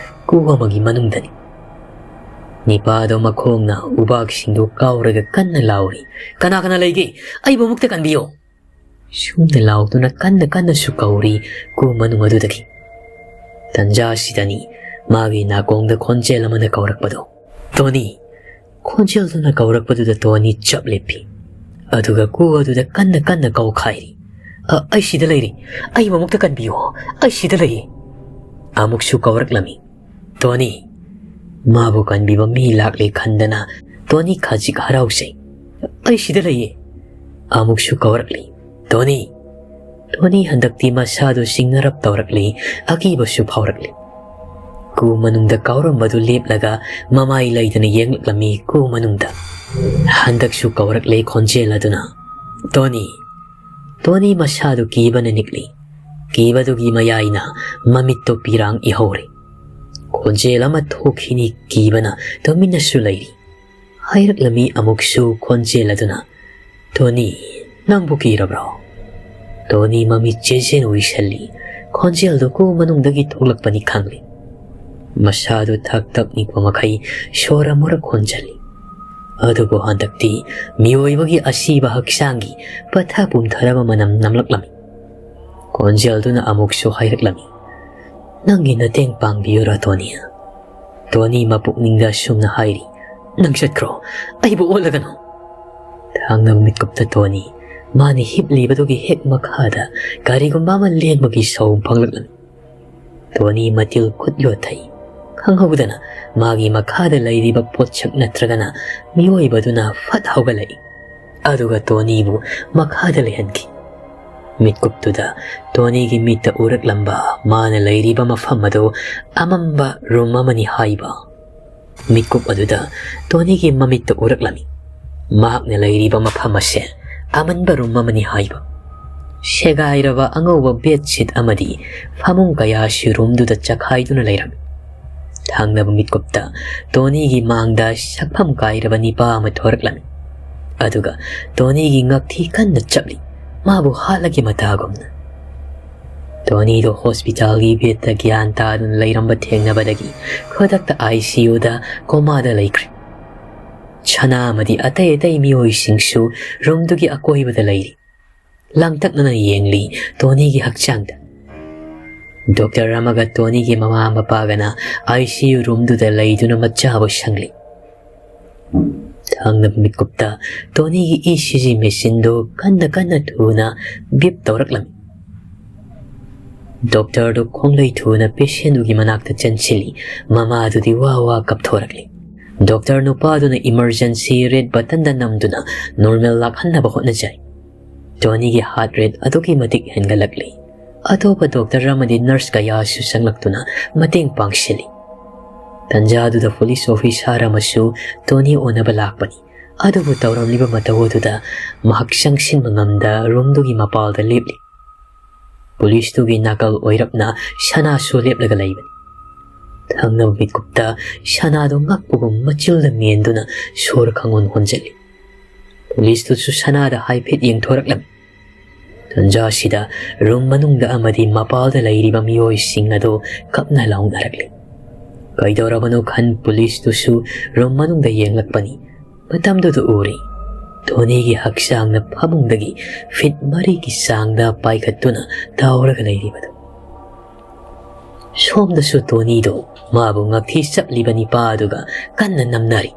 ꯀꯨ ꯑꯃꯒꯤ ꯃꯅꯨꯡꯗꯅꯤ꯫ ꯅꯤꯄꯥꯗꯣ ꯃꯈꯣꯡꯅ ꯎꯕꯥꯛꯁꯤꯡꯗꯨ ꯀꯥꯎꯔꯒ ꯀꯟꯅ ꯂꯥꯎꯔꯤ, "ꯀꯅꯥ ꯀꯅꯥ ꯂꯩꯒꯦ? ꯑꯩꯕꯨ ꯑꯃꯨꯛꯇ ꯀꯟꯕꯤꯌꯨ!" ꯁꯨꯝꯅ ꯂꯥꯎꯗꯨꯅ ꯀꯟꯅ ꯀꯟꯅꯁꯨ ꯀꯧꯔꯤ ꯀꯨ ꯃꯅꯨꯡ ꯑꯗꯨꯗꯒꯤ꯫ ꯇꯟꯖꯥꯁꯤꯗꯅꯤ ꯃꯥꯒꯤ ꯅꯥꯀꯣꯡꯗ ꯈꯣꯟꯖꯦꯜ ꯑꯃꯅ ꯀꯧꯔꯛꯄꯗꯣ꯫ "ꯇꯣꯅꯤ!" ꯈꯣꯟꯖꯦꯜꯗꯨꯅ ꯀꯧꯔꯛꯄꯗꯨꯗ ꯇꯣꯅꯤ ꯆꯞ ꯂꯦꯞꯄꯤ꯫ ꯑꯗꯨꯒ ꯀꯨ ꯑꯗꯨꯗ ꯀꯟꯅ ꯀꯟꯅ ꯀꯧꯈꯥꯏꯔꯤ, "ꯑ, ꯑꯩ ꯁꯤꯗ ꯂꯩꯔꯤ꯫ ꯑꯩꯕꯨ ꯑꯃꯨꯛꯇ ꯀꯟꯕꯤꯌꯨ꯫ ꯑꯩ ꯁꯤꯗ ꯂꯩꯌꯦ!" ꯑꯃꯨꯛꯁꯨ ꯀꯧꯔꯛꯂꯝꯃꯤ, "ꯇꯣꯅꯤ!" ꯃꯥꯕꯨ ꯀꯟꯕꯤꯕ ꯃꯤ ꯂꯥꯛꯂꯦ ꯈꯟꯗꯅ ꯇꯣꯅꯤ ꯈꯖꯤꯛ ꯍꯔꯥꯎꯖꯩ꯫ "ꯑꯩ ꯁꯤꯗ ꯂꯩꯌꯦ!" ꯑꯃꯨꯛꯁꯨ ꯀꯧꯔꯛꯂꯤ, "ꯇꯣꯅꯤ!" ꯇꯣꯅꯤ ꯍꯟꯗꯛꯇꯤ ꯃꯁꯥꯗꯨ ꯁꯤꯡꯅꯔꯞ ꯇꯧꯔꯛꯂꯤ, ꯑꯀꯤꯕꯁꯨ ꯐꯥꯎꯔꯛꯂꯤ꯫ ꯀꯨ ꯃꯅꯨꯡꯗ ꯀꯥꯎꯔꯝꯕꯗꯨ ꯂꯦꯞꯂꯒ ꯃꯃꯥꯏ ꯂꯩꯗꯅ ꯌꯦꯡꯂꯛꯂꯝꯃꯤ ꯀꯨ ꯃꯅꯨꯡꯗ꯫ ꯍꯟꯗꯛꯁꯨ ꯀꯧꯔꯛꯂꯦ ꯈꯣꯟꯖꯦꯜ ꯑꯗꯨꯅ, "ꯇꯣꯅꯤ!" ꯇꯣꯅꯤ ꯃꯁꯥꯗꯨ ꯀꯤꯕꯅ ꯅꯤꯛꯂꯤ꯫ ꯀꯤꯕꯗꯨꯒꯤ ꯃꯌꯥꯏꯅ ꯃꯃꯤꯠꯇꯣ ꯄꯤꯔꯥꯡ ꯏꯍꯧꯔꯤ꯫ ꯈꯣꯟꯖꯦꯜ ꯑꯃ ꯊꯣꯛꯈꯤꯅꯤ ꯀꯤꯕꯅ ꯇꯨꯃꯤꯟꯅꯁꯨ ꯂꯩꯔꯤ꯫ ꯍꯥꯏꯔꯛꯂꯝꯃꯤ ꯑꯃꯨꯛꯁꯨ ꯈꯣꯟꯖꯦꯜ ꯑꯗꯨꯅ, "ꯇꯣꯅꯤ, ꯅꯪꯕꯨ ꯀꯤꯔꯕ꯭ꯔꯣ?" ꯇꯣꯅꯤ ꯃꯃꯤꯠ ꯆꯦꯖꯦꯟ ꯎꯏꯁꯜꯂꯤ꯫ ꯈꯣꯟꯖꯦꯜꯗꯨ ꯀꯨ ꯃꯅꯨꯡꯗꯒꯤ ꯊꯣꯛꯂꯛꯄꯅꯤ ꯈꯪꯂꯤ꯫ ꯃꯁꯥꯗꯨ ꯊꯛ ꯊꯛ ꯅꯤꯛꯄ ꯃꯈꯩ ꯁꯣꯔ ꯑꯃꯨꯔꯛ ꯍꯣꯟꯖꯜꯂꯤ꯫ ꯑꯗꯨꯕꯨ ꯍꯟꯗꯛꯇꯤ ꯃꯤꯑꯣꯏꯕꯒꯤ ꯑꯁꯤꯕ ꯍꯛꯆꯥꯡꯒꯤ ꯄꯠꯊ ꯄꯨꯝꯊꯔꯕ ꯃꯅꯝ ꯅꯝꯂꯛꯂꯝꯃꯤ꯫ ꯈꯣꯟꯖꯦꯜꯗꯨꯅ ꯑꯃꯨꯛꯁꯨ ꯍꯥꯏꯔꯛꯂꯝꯃꯤ, "ꯅꯪꯒꯤ ꯅꯇꯦꯡ ꯄꯥꯡꯕꯤꯌꯨꯔꯥ, ꯇꯣꯅꯤ?" ꯇꯣꯅꯤ ꯃꯄꯨꯛꯅꯤꯡꯗ ꯑꯁꯨꯝꯅ ꯍꯥꯏꯔꯤ, "ꯅꯪ ꯆꯠꯈ꯭ꯔꯣ, ꯑꯩꯕꯨ ꯑꯣꯠꯂꯒꯅꯨ!" ꯊꯥꯡꯅꯕ ꯃꯤꯠꯀꯨꯞꯇ ꯇꯣꯅꯤ, ꯃꯥꯅ ꯍꯤꯞꯂꯤꯕꯗꯨꯒꯤ ꯍꯦꯛ ꯃꯈꯥꯗ ꯀꯔꯤꯒꯨꯝꯕ ꯑꯃ ꯂꯦꯡꯕꯒꯤ ꯁꯧ ꯐꯪꯂꯛꯂꯝꯃꯤ꯫ ꯇꯣꯅꯤ ꯃꯇꯤꯜ ꯈꯨꯠ ꯌꯣꯠꯊꯩ꯫ ꯈꯪꯍꯧꯗꯅ ꯃꯥꯒꯤ ꯃꯈꯥꯗ ꯂꯩꯔꯤꯕ ꯄꯣꯠꯁꯛ ꯅꯠꯇ꯭ꯔꯒꯅ ꯃꯤꯑꯣꯏꯕꯗꯨꯅ ꯐꯠ ꯍꯧꯒꯠꯂꯛꯏ꯫ ꯑꯗꯨꯒ ꯇꯣꯅꯤꯕꯨ ꯃꯈꯥꯗ ꯂꯩꯍꯟꯈꯤ꯫ ꯃꯤꯠꯀꯨꯞꯇꯨꯗ ꯇꯣꯅꯤꯒꯤ ꯃꯤꯠꯇ ꯎꯔꯛꯂꯝꯕ ꯃꯥꯅ ꯂꯩꯔꯤꯕ ꯃꯐꯝ ꯑꯗꯨ ꯑꯃꯝꯕ ꯔꯨꯝ ꯑꯃꯅꯤ ꯍꯥꯏꯕ꯫ ꯃꯤꯠꯀꯨꯞ ꯑꯗꯨꯗ ꯇꯣꯅꯤꯒꯤ ꯃꯃꯤꯠꯇ ꯎꯔꯛꯂꯝꯃꯤ꯫ ꯃꯍꯥꯛꯅ ꯂꯩꯔꯤꯕ ꯃꯐꯝ ꯑꯁꯦ ꯑꯃꯟꯕ ꯔꯨꯝ ꯑꯃꯅꯤ ꯍꯥꯏꯕ꯫ ꯁꯦꯒꯥꯏꯔꯕ ꯑꯉꯧꯕ ꯕꯦꯗꯁꯤꯠ ꯑꯃꯗꯤ ꯐꯃꯨꯡ ꯀꯌꯥꯁꯨ ꯔꯨꯝꯗꯨꯗ ꯆꯈꯥꯏꯗꯨꯅ ꯂꯩꯔꯝꯃꯤ꯫ ꯊꯪꯅꯕ ꯃꯤꯠꯀꯨꯞꯇ ꯇꯣꯅꯤꯒꯤ ꯃꯥꯡꯗ ꯁꯛꯐꯝ ꯀꯥꯏꯔꯕ ꯅꯤꯄꯥ ꯑꯃ ꯊꯣꯔꯛꯂꯝꯃꯤ꯫ ꯑꯗꯨꯒ ꯇꯣꯅꯤꯒꯤ ꯉꯛꯊꯤ ꯀꯟꯅ ꯆꯞꯂꯤ꯫ ꯃꯥꯕꯨ ꯍꯥꯠꯂꯒꯦ ꯃꯇꯥꯒꯨꯝꯅ꯫ ꯇꯣꯅꯤꯗꯣ ꯍꯣꯁꯄꯤꯇꯥꯜꯒꯤ ꯕꯦꯗꯇ ꯒ꯭ꯌꯥꯟ ꯇꯥꯗꯨꯅ ꯂꯩꯔꯝꯕ ꯊꯦꯡꯅꯕꯗꯒꯤ ꯈꯨꯗꯛꯇ ꯑꯥꯏ ꯁꯤ ꯌꯨꯗ ꯀꯣꯃꯥꯗ ꯂꯩꯈ꯭ꯔꯦ꯫ ꯁꯅꯥ ꯑꯃꯗꯤ ꯑꯇꯩ ꯑꯇꯩ ꯃꯤꯑꯣꯏꯁꯤꯡꯁꯨ ꯔꯨꯝꯗꯨꯒꯤ ꯑꯀꯣꯏꯕꯗ ꯂꯩꯔꯤ꯫ ꯂꯥꯡꯇꯛꯅꯅ ꯌꯦꯡꯂꯤ ꯇꯣꯅꯤꯒꯤ ꯍꯛꯆꯥꯡꯗ꯫ ꯗꯣꯛꯇꯔ ꯑꯃꯒ ꯇꯣꯅꯤꯒꯤ ꯃꯃꯥ ꯃꯄꯥꯒꯅ ꯑꯥꯏ ꯁꯤ ꯌꯨ ꯔꯨꯝꯗꯨꯗ ꯂꯩꯗꯨꯅ ꯃꯆꯥꯕꯨ ꯁꯪꯂꯤ꯫ ꯊꯪꯅꯕ ꯃꯤꯠꯀꯨꯞꯇ ꯇꯣꯅꯤꯒꯤ ꯏ ꯁꯤ ꯖꯤ ꯃꯦꯆꯤꯟꯗꯨ ꯀꯟꯅ ꯀꯟꯅ ꯊꯨꯅ ꯕꯤꯞ ꯇꯧꯔꯛꯂꯝꯃꯤ꯫ ꯗꯣꯛꯇꯔꯗꯨ ꯈꯣꯡꯂꯩ ꯊꯨꯅ ꯄꯦꯁꯦꯟꯗꯨꯒꯤ ꯃꯅꯥꯛꯇ ꯆꯪꯁꯤꯜꯂꯤ꯫ ꯃꯃꯥꯗꯨꯗꯤ ꯋꯥ ꯋꯥ ꯀꯞꯊꯣꯔꯛꯂꯤ꯫ ꯗꯣꯛꯇꯔ ꯅꯨꯄꯥꯗꯨꯅ ꯏꯃꯔꯖꯦꯟꯁꯤ ꯔꯦꯗ ꯕꯇꯟꯗ ꯅꯝꯗꯨꯅ ꯅꯣꯔꯃꯦꯜ ꯂꯥꯛꯍꯟꯅꯕ ꯍꯣꯠꯅꯖꯩ꯫ ꯇꯣꯅꯤꯒꯤ ꯍꯥꯔꯠ ꯔꯦꯠ ꯑꯗꯨꯛꯀꯤ ꯃꯇꯤꯛ ꯍꯦꯟꯒꯠꯂꯛꯂꯤ꯫ ꯑꯇꯣꯞꯄ ꯗꯣꯛꯇꯔ ꯑꯃꯗꯤ ꯅꯔꯁ ꯀꯌꯥꯁꯨ ꯆꯪꯂꯛꯇꯨꯅ ꯃꯇꯦꯡ ꯄꯥꯡꯁꯤꯜꯂꯤ꯫ ꯇꯟꯖꯥꯗꯨꯗ ꯄꯨꯂꯤꯁ ꯑꯣꯐꯤꯁꯥꯔ ꯑꯃꯁꯨ ꯇꯣꯅꯤ ꯎꯅꯕ ꯂꯥꯛꯄꯅꯤ꯫ ꯑꯗꯨꯕꯨ ꯇꯧꯔꯝꯂꯤꯕ ꯃꯇꯧ ꯑꯗꯨꯗ ꯃꯍꯥꯛ ꯆꯪꯁꯤꯟꯕ ꯉꯝꯗ ꯔꯨꯝꯗꯨꯒꯤ ꯃꯄꯥꯜꯗ ꯂꯦꯞꯂꯤ꯫ ꯄꯨꯂꯤꯁꯇꯨꯒꯤ ꯅꯥꯀꯜ ꯑꯣꯏꯔꯞꯅ ꯁꯅꯥꯁꯨ ꯂꯦꯞꯂꯒ ꯂꯩꯕꯅꯤ꯫ ꯊꯪꯅꯕ ꯃꯤꯠꯀꯨꯞꯇ ꯁꯅꯥꯗꯨ ꯉꯛꯄꯒꯨꯝ ꯃꯆꯤꯜꯗ ꯃꯦꯟꯗꯨꯅ ꯁꯣꯔ ꯈꯪꯍꯣꯟ ꯍꯣꯟꯖꯜꯂꯤ꯫ ꯄꯨꯂꯤꯁꯇꯨꯁꯨ ꯁꯅꯥꯗ ꯍꯥꯏꯐꯦꯠ ꯌꯦꯡꯊꯣꯔꯛꯂꯝꯃꯤ꯫ ꯇꯟꯖꯥꯁꯤꯗ ꯔꯨꯝ ꯃꯅꯨꯡꯗ ꯑꯃꯗꯤ ꯃꯄꯥꯜꯗ ꯂꯩꯔꯤꯕ ꯃꯤꯑꯣꯏꯁꯤꯡ ꯑꯗꯨ ꯀꯞꯅ ꯂꯥꯎꯅꯔꯛꯂꯤ꯫ ꯀꯩꯗꯧꯔꯕꯅꯣ ꯈꯟ ꯄꯨꯂꯤꯁꯇꯨꯁꯨ ꯔꯨꯝ ꯃꯅꯨꯡꯗ ꯌꯦꯡꯂꯛꯄꯅꯤ꯫ ꯃꯇꯝꯗꯨꯗ ꯎꯔꯤ, ꯇꯣꯅꯤꯒꯤ ꯍꯛꯆꯥꯡꯅ ꯐꯃꯨꯡꯗꯒꯤ ꯐꯤꯠ ꯃꯔꯤꯒꯤ ꯆꯥꯡꯗ ꯄꯥꯏꯈꯠꯇꯨꯅ ꯇꯥꯎꯔꯒ ꯂꯩꯔꯤꯕꯗꯨ꯫ ꯁꯣꯝꯗꯁꯨ ꯇꯣꯅꯤꯗꯨ ꯃꯥꯕꯨ ꯉꯛꯊꯤ ꯆꯞꯂꯤꯕ ꯅꯤꯄꯥ ꯑꯗꯨꯒ ꯀꯟꯅ ꯅꯝꯅꯔꯤ꯫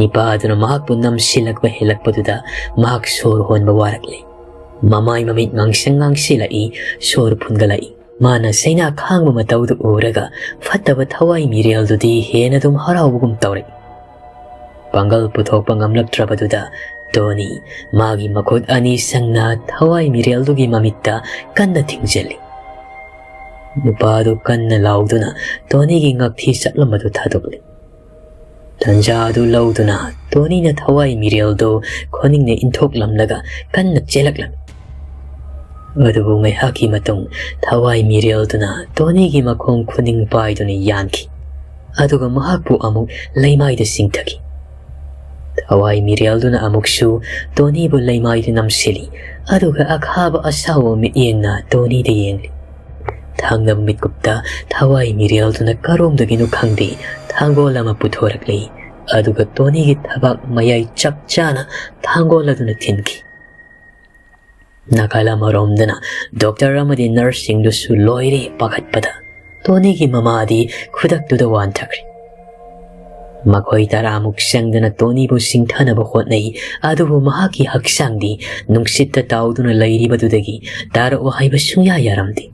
ꯅꯤꯄꯥ ꯑꯗꯨꯅ ꯃꯍꯥꯛꯄꯨ ꯅꯝꯁꯤꯜꯂꯛꯄ ꯍꯦꯜꯂꯛꯄꯗꯨꯗ ꯃꯍꯥꯛ ꯁꯣꯔ ꯍꯣꯟꯕ ꯋꯥꯔꯛꯂꯦ꯫ ꯃꯃꯥꯏ ꯃꯃꯤꯠ ꯉꯥꯡꯁꯪ ꯉꯥꯡꯁꯤꯜꯂꯛꯏ, ꯁꯣꯔ ꯐꯨꯟꯒꯠꯂꯛꯏ꯫ ꯃꯥꯅ ꯆꯩꯅꯥ ꯈꯥꯡꯕ ꯃꯇꯧꯗꯨ ꯎꯔꯒ ꯐꯠꯇꯕ ꯊꯋꯥꯏ ꯃꯤꯔꯦꯜꯗꯨꯗꯤ ꯍꯦꯟꯅ ꯑꯗꯨꯝ ꯍꯔꯥꯎꯕꯒꯨꯝ ꯇꯧꯔꯛꯏ꯫ ꯄꯥꯡꯒꯜ ꯄꯨꯊꯣꯛꯄ ꯉꯝꯂꯛꯇ꯭ꯔꯕꯗꯨꯗ ꯇꯣꯅꯤ ꯃꯥꯒꯤ ꯃꯈꯨꯠ ꯑꯅꯤ ꯁꯪꯅ ꯊꯋꯥꯏ ꯃꯤꯔꯦꯜꯗꯨꯒꯤ ꯃꯃꯤꯠꯇ ꯀꯟꯅ ꯊꯤꯡꯖꯤꯜꯂꯤ꯫ ꯅꯨꯄꯥꯗꯨ ꯀꯟꯅ ꯂꯥꯎꯗꯨꯅ ꯇꯣꯅꯤꯒꯤ ꯉꯛꯊꯤ ꯆꯠꯂꯝꯕꯗꯨ ꯊꯥꯗꯣꯛꯂꯤ꯫ ꯇꯟꯖꯥ ꯑꯗꯨ ꯂꯧꯗꯨꯅ ꯇꯣꯅꯤꯅ ꯊꯋꯥꯏ ꯃꯤꯔꯦꯜꯗꯨ ꯈꯨꯅꯤꯡꯅ ꯏꯟꯊꯣꯛꯂꯝꯂꯒ ꯀꯟꯅ ꯆꯦꯜꯂꯛꯂꯝꯃꯤ꯫ ꯑꯗꯨꯕꯨ ꯉꯥꯏꯍꯥꯛꯀꯤ ꯃꯇꯨꯡ ꯊꯋꯥꯏ ꯃꯤꯔꯦꯜꯗꯨꯅ ꯇꯣꯅꯤꯒꯤ ꯃꯈꯣꯡ ꯈꯨꯅꯤꯡ ꯄꯥꯏꯗꯨꯅ ꯌꯥꯟꯈꯤ꯫ ꯑꯗꯨꯒ ꯃꯍꯥꯛꯄꯨ ꯑꯃꯨꯛ ꯂꯩꯃꯥꯏꯗ ꯆꯤꯡꯊꯈꯤ꯫ ꯊꯋꯥꯏ ꯃꯤꯔꯦꯜꯗꯨꯅ ꯑꯃꯨꯛꯁꯨ ꯇꯣꯅꯤꯕꯨ ꯂꯩꯃꯥꯏꯗ ꯅꯝꯁꯤꯜꯂꯤ꯫ ꯑꯗꯨꯒ ꯑꯈꯥꯕ ꯑꯁꯥꯎꯕ ꯃꯤꯠꯌꯦꯡꯅ ꯇꯣꯅꯤꯗ ꯌꯦꯡꯂꯤ꯫ ꯊꯪꯅꯕ ꯃꯤꯠꯀꯨꯞꯇ ꯊꯋꯥꯏ ꯃꯤꯔꯦꯜꯗꯨꯅ ꯀꯔꯣꯝꯗꯒꯤꯅꯣ ꯈꯪꯗꯦ ꯊꯥꯡꯒꯣꯜ ꯑꯃ ꯄꯨꯊꯣꯔꯛꯂꯤ꯫ ꯑꯗꯨꯒ ꯇꯣꯅꯤꯒꯤ ꯊꯕꯥꯛ ꯃꯌꯥꯏ ꯆꯞ ꯆꯥꯅ ꯊꯥꯡꯒꯣꯜ ꯑꯗꯨꯅ ꯊꯤꯟꯈꯤ꯫ ꯅꯥꯀꯜ ꯑꯃꯔꯣꯝꯗꯅ ꯗꯣꯛꯇꯔ ꯑꯃꯗꯤ ꯅꯔꯁꯁꯤꯡꯗꯨꯁꯨ ꯂꯣꯏꯔꯦ ꯄꯥꯈꯠꯄꯗ꯫ ꯇꯣꯅꯤꯒꯤ ꯃꯃꯥꯗꯤ ꯈꯨꯗꯛꯇꯨꯗ ꯋꯥꯟꯊꯈ꯭ꯔꯦ꯫ ꯃꯈꯣꯏ ꯇꯔꯥꯃꯨꯛ ꯆꯪꯗꯅ ꯇꯣꯅꯤꯕꯨ ꯆꯤꯡꯊꯅꯕ ꯍꯣꯠꯅꯩ, ꯑꯗꯨꯕꯨ ꯃꯍꯥꯛꯀꯤ ꯍꯛꯆꯥꯡꯗꯤ ꯅꯨꯡꯁꯤꯠꯇ ꯇꯥꯎꯗꯨꯅ ꯂꯩꯔꯤꯕꯗꯨꯗꯒꯤ ꯇꯥꯔꯛꯑꯣ ꯍꯥꯏꯕ ꯁꯨꯡꯌꯥ ꯌꯥꯔꯝꯗꯦ꯫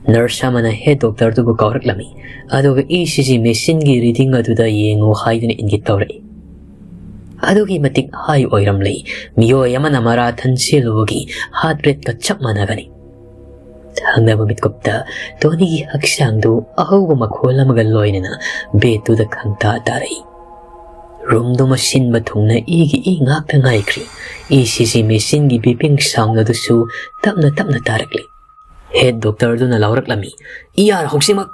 ꯅꯔꯁ ꯑꯃꯅ ꯍꯦꯗ ꯗꯣꯛꯇꯔꯗꯨꯕꯨ ꯀꯧꯔꯛꯂꯝꯃꯤ, ꯑꯗꯨꯒ ꯏ ꯁꯤ ꯖꯤ ꯃꯦꯁꯤꯟꯒꯤ ꯔꯤꯗꯤꯡ ꯑꯗꯨꯗ ꯌꯦꯡꯉꯨ ꯍꯥꯏꯗꯨꯅ ꯏꯪꯒꯤꯠ ꯇꯧꯔꯛꯏ꯫ ꯑꯗꯨꯒꯤ ꯃꯇꯤꯛ ꯍꯥꯏ ꯑꯣꯏꯔꯝꯂꯦ, ꯃꯤꯑꯣꯏ ꯑꯃꯅ ꯃꯔꯥꯊꯟ ꯆꯦꯜꯂꯨꯕꯒꯤ ꯍꯥꯔꯠ ꯔꯦꯠꯀ ꯆꯞ ꯃꯥꯟꯅꯒꯅꯤ꯫ ꯊꯪꯅꯕ ꯃꯤꯠꯀꯨꯞꯇ ꯇꯣꯅꯤꯒꯤ ꯍꯛꯆꯥꯡꯗꯨ ꯑꯍꯧꯕ ꯃꯈꯣꯜ ꯑꯃꯒ ꯂꯣꯏꯅꯅ ꯕꯦꯗꯇꯨꯗ ꯈꯪꯇꯥ ꯇꯥꯔꯛꯏ꯫ ꯔꯨꯝꯗꯨꯃ ꯁꯤꯟꯕ ꯊꯨꯡꯅ ꯏꯒꯤ ꯏ ꯉꯥꯛꯇ ꯉꯥꯏꯈ꯭ꯔꯤ꯫ ꯏ ꯁꯤ ꯖꯤ ꯃꯦꯆꯤꯟꯒꯤ ꯕꯤꯄꯤꯡ ꯁꯥꯎꯟ ꯑꯗꯨꯁꯨ ꯇꯞꯅ ꯇꯞꯅ ꯇꯥꯔꯛꯂꯤ꯫ ꯍꯦꯗ ꯗꯣꯛꯇꯔꯗꯨꯅ ꯂꯥꯎꯔꯛꯂꯝꯃꯤ, "ꯏ ꯑꯥꯔ ꯍꯧꯖꯤꯛꯃꯛ!"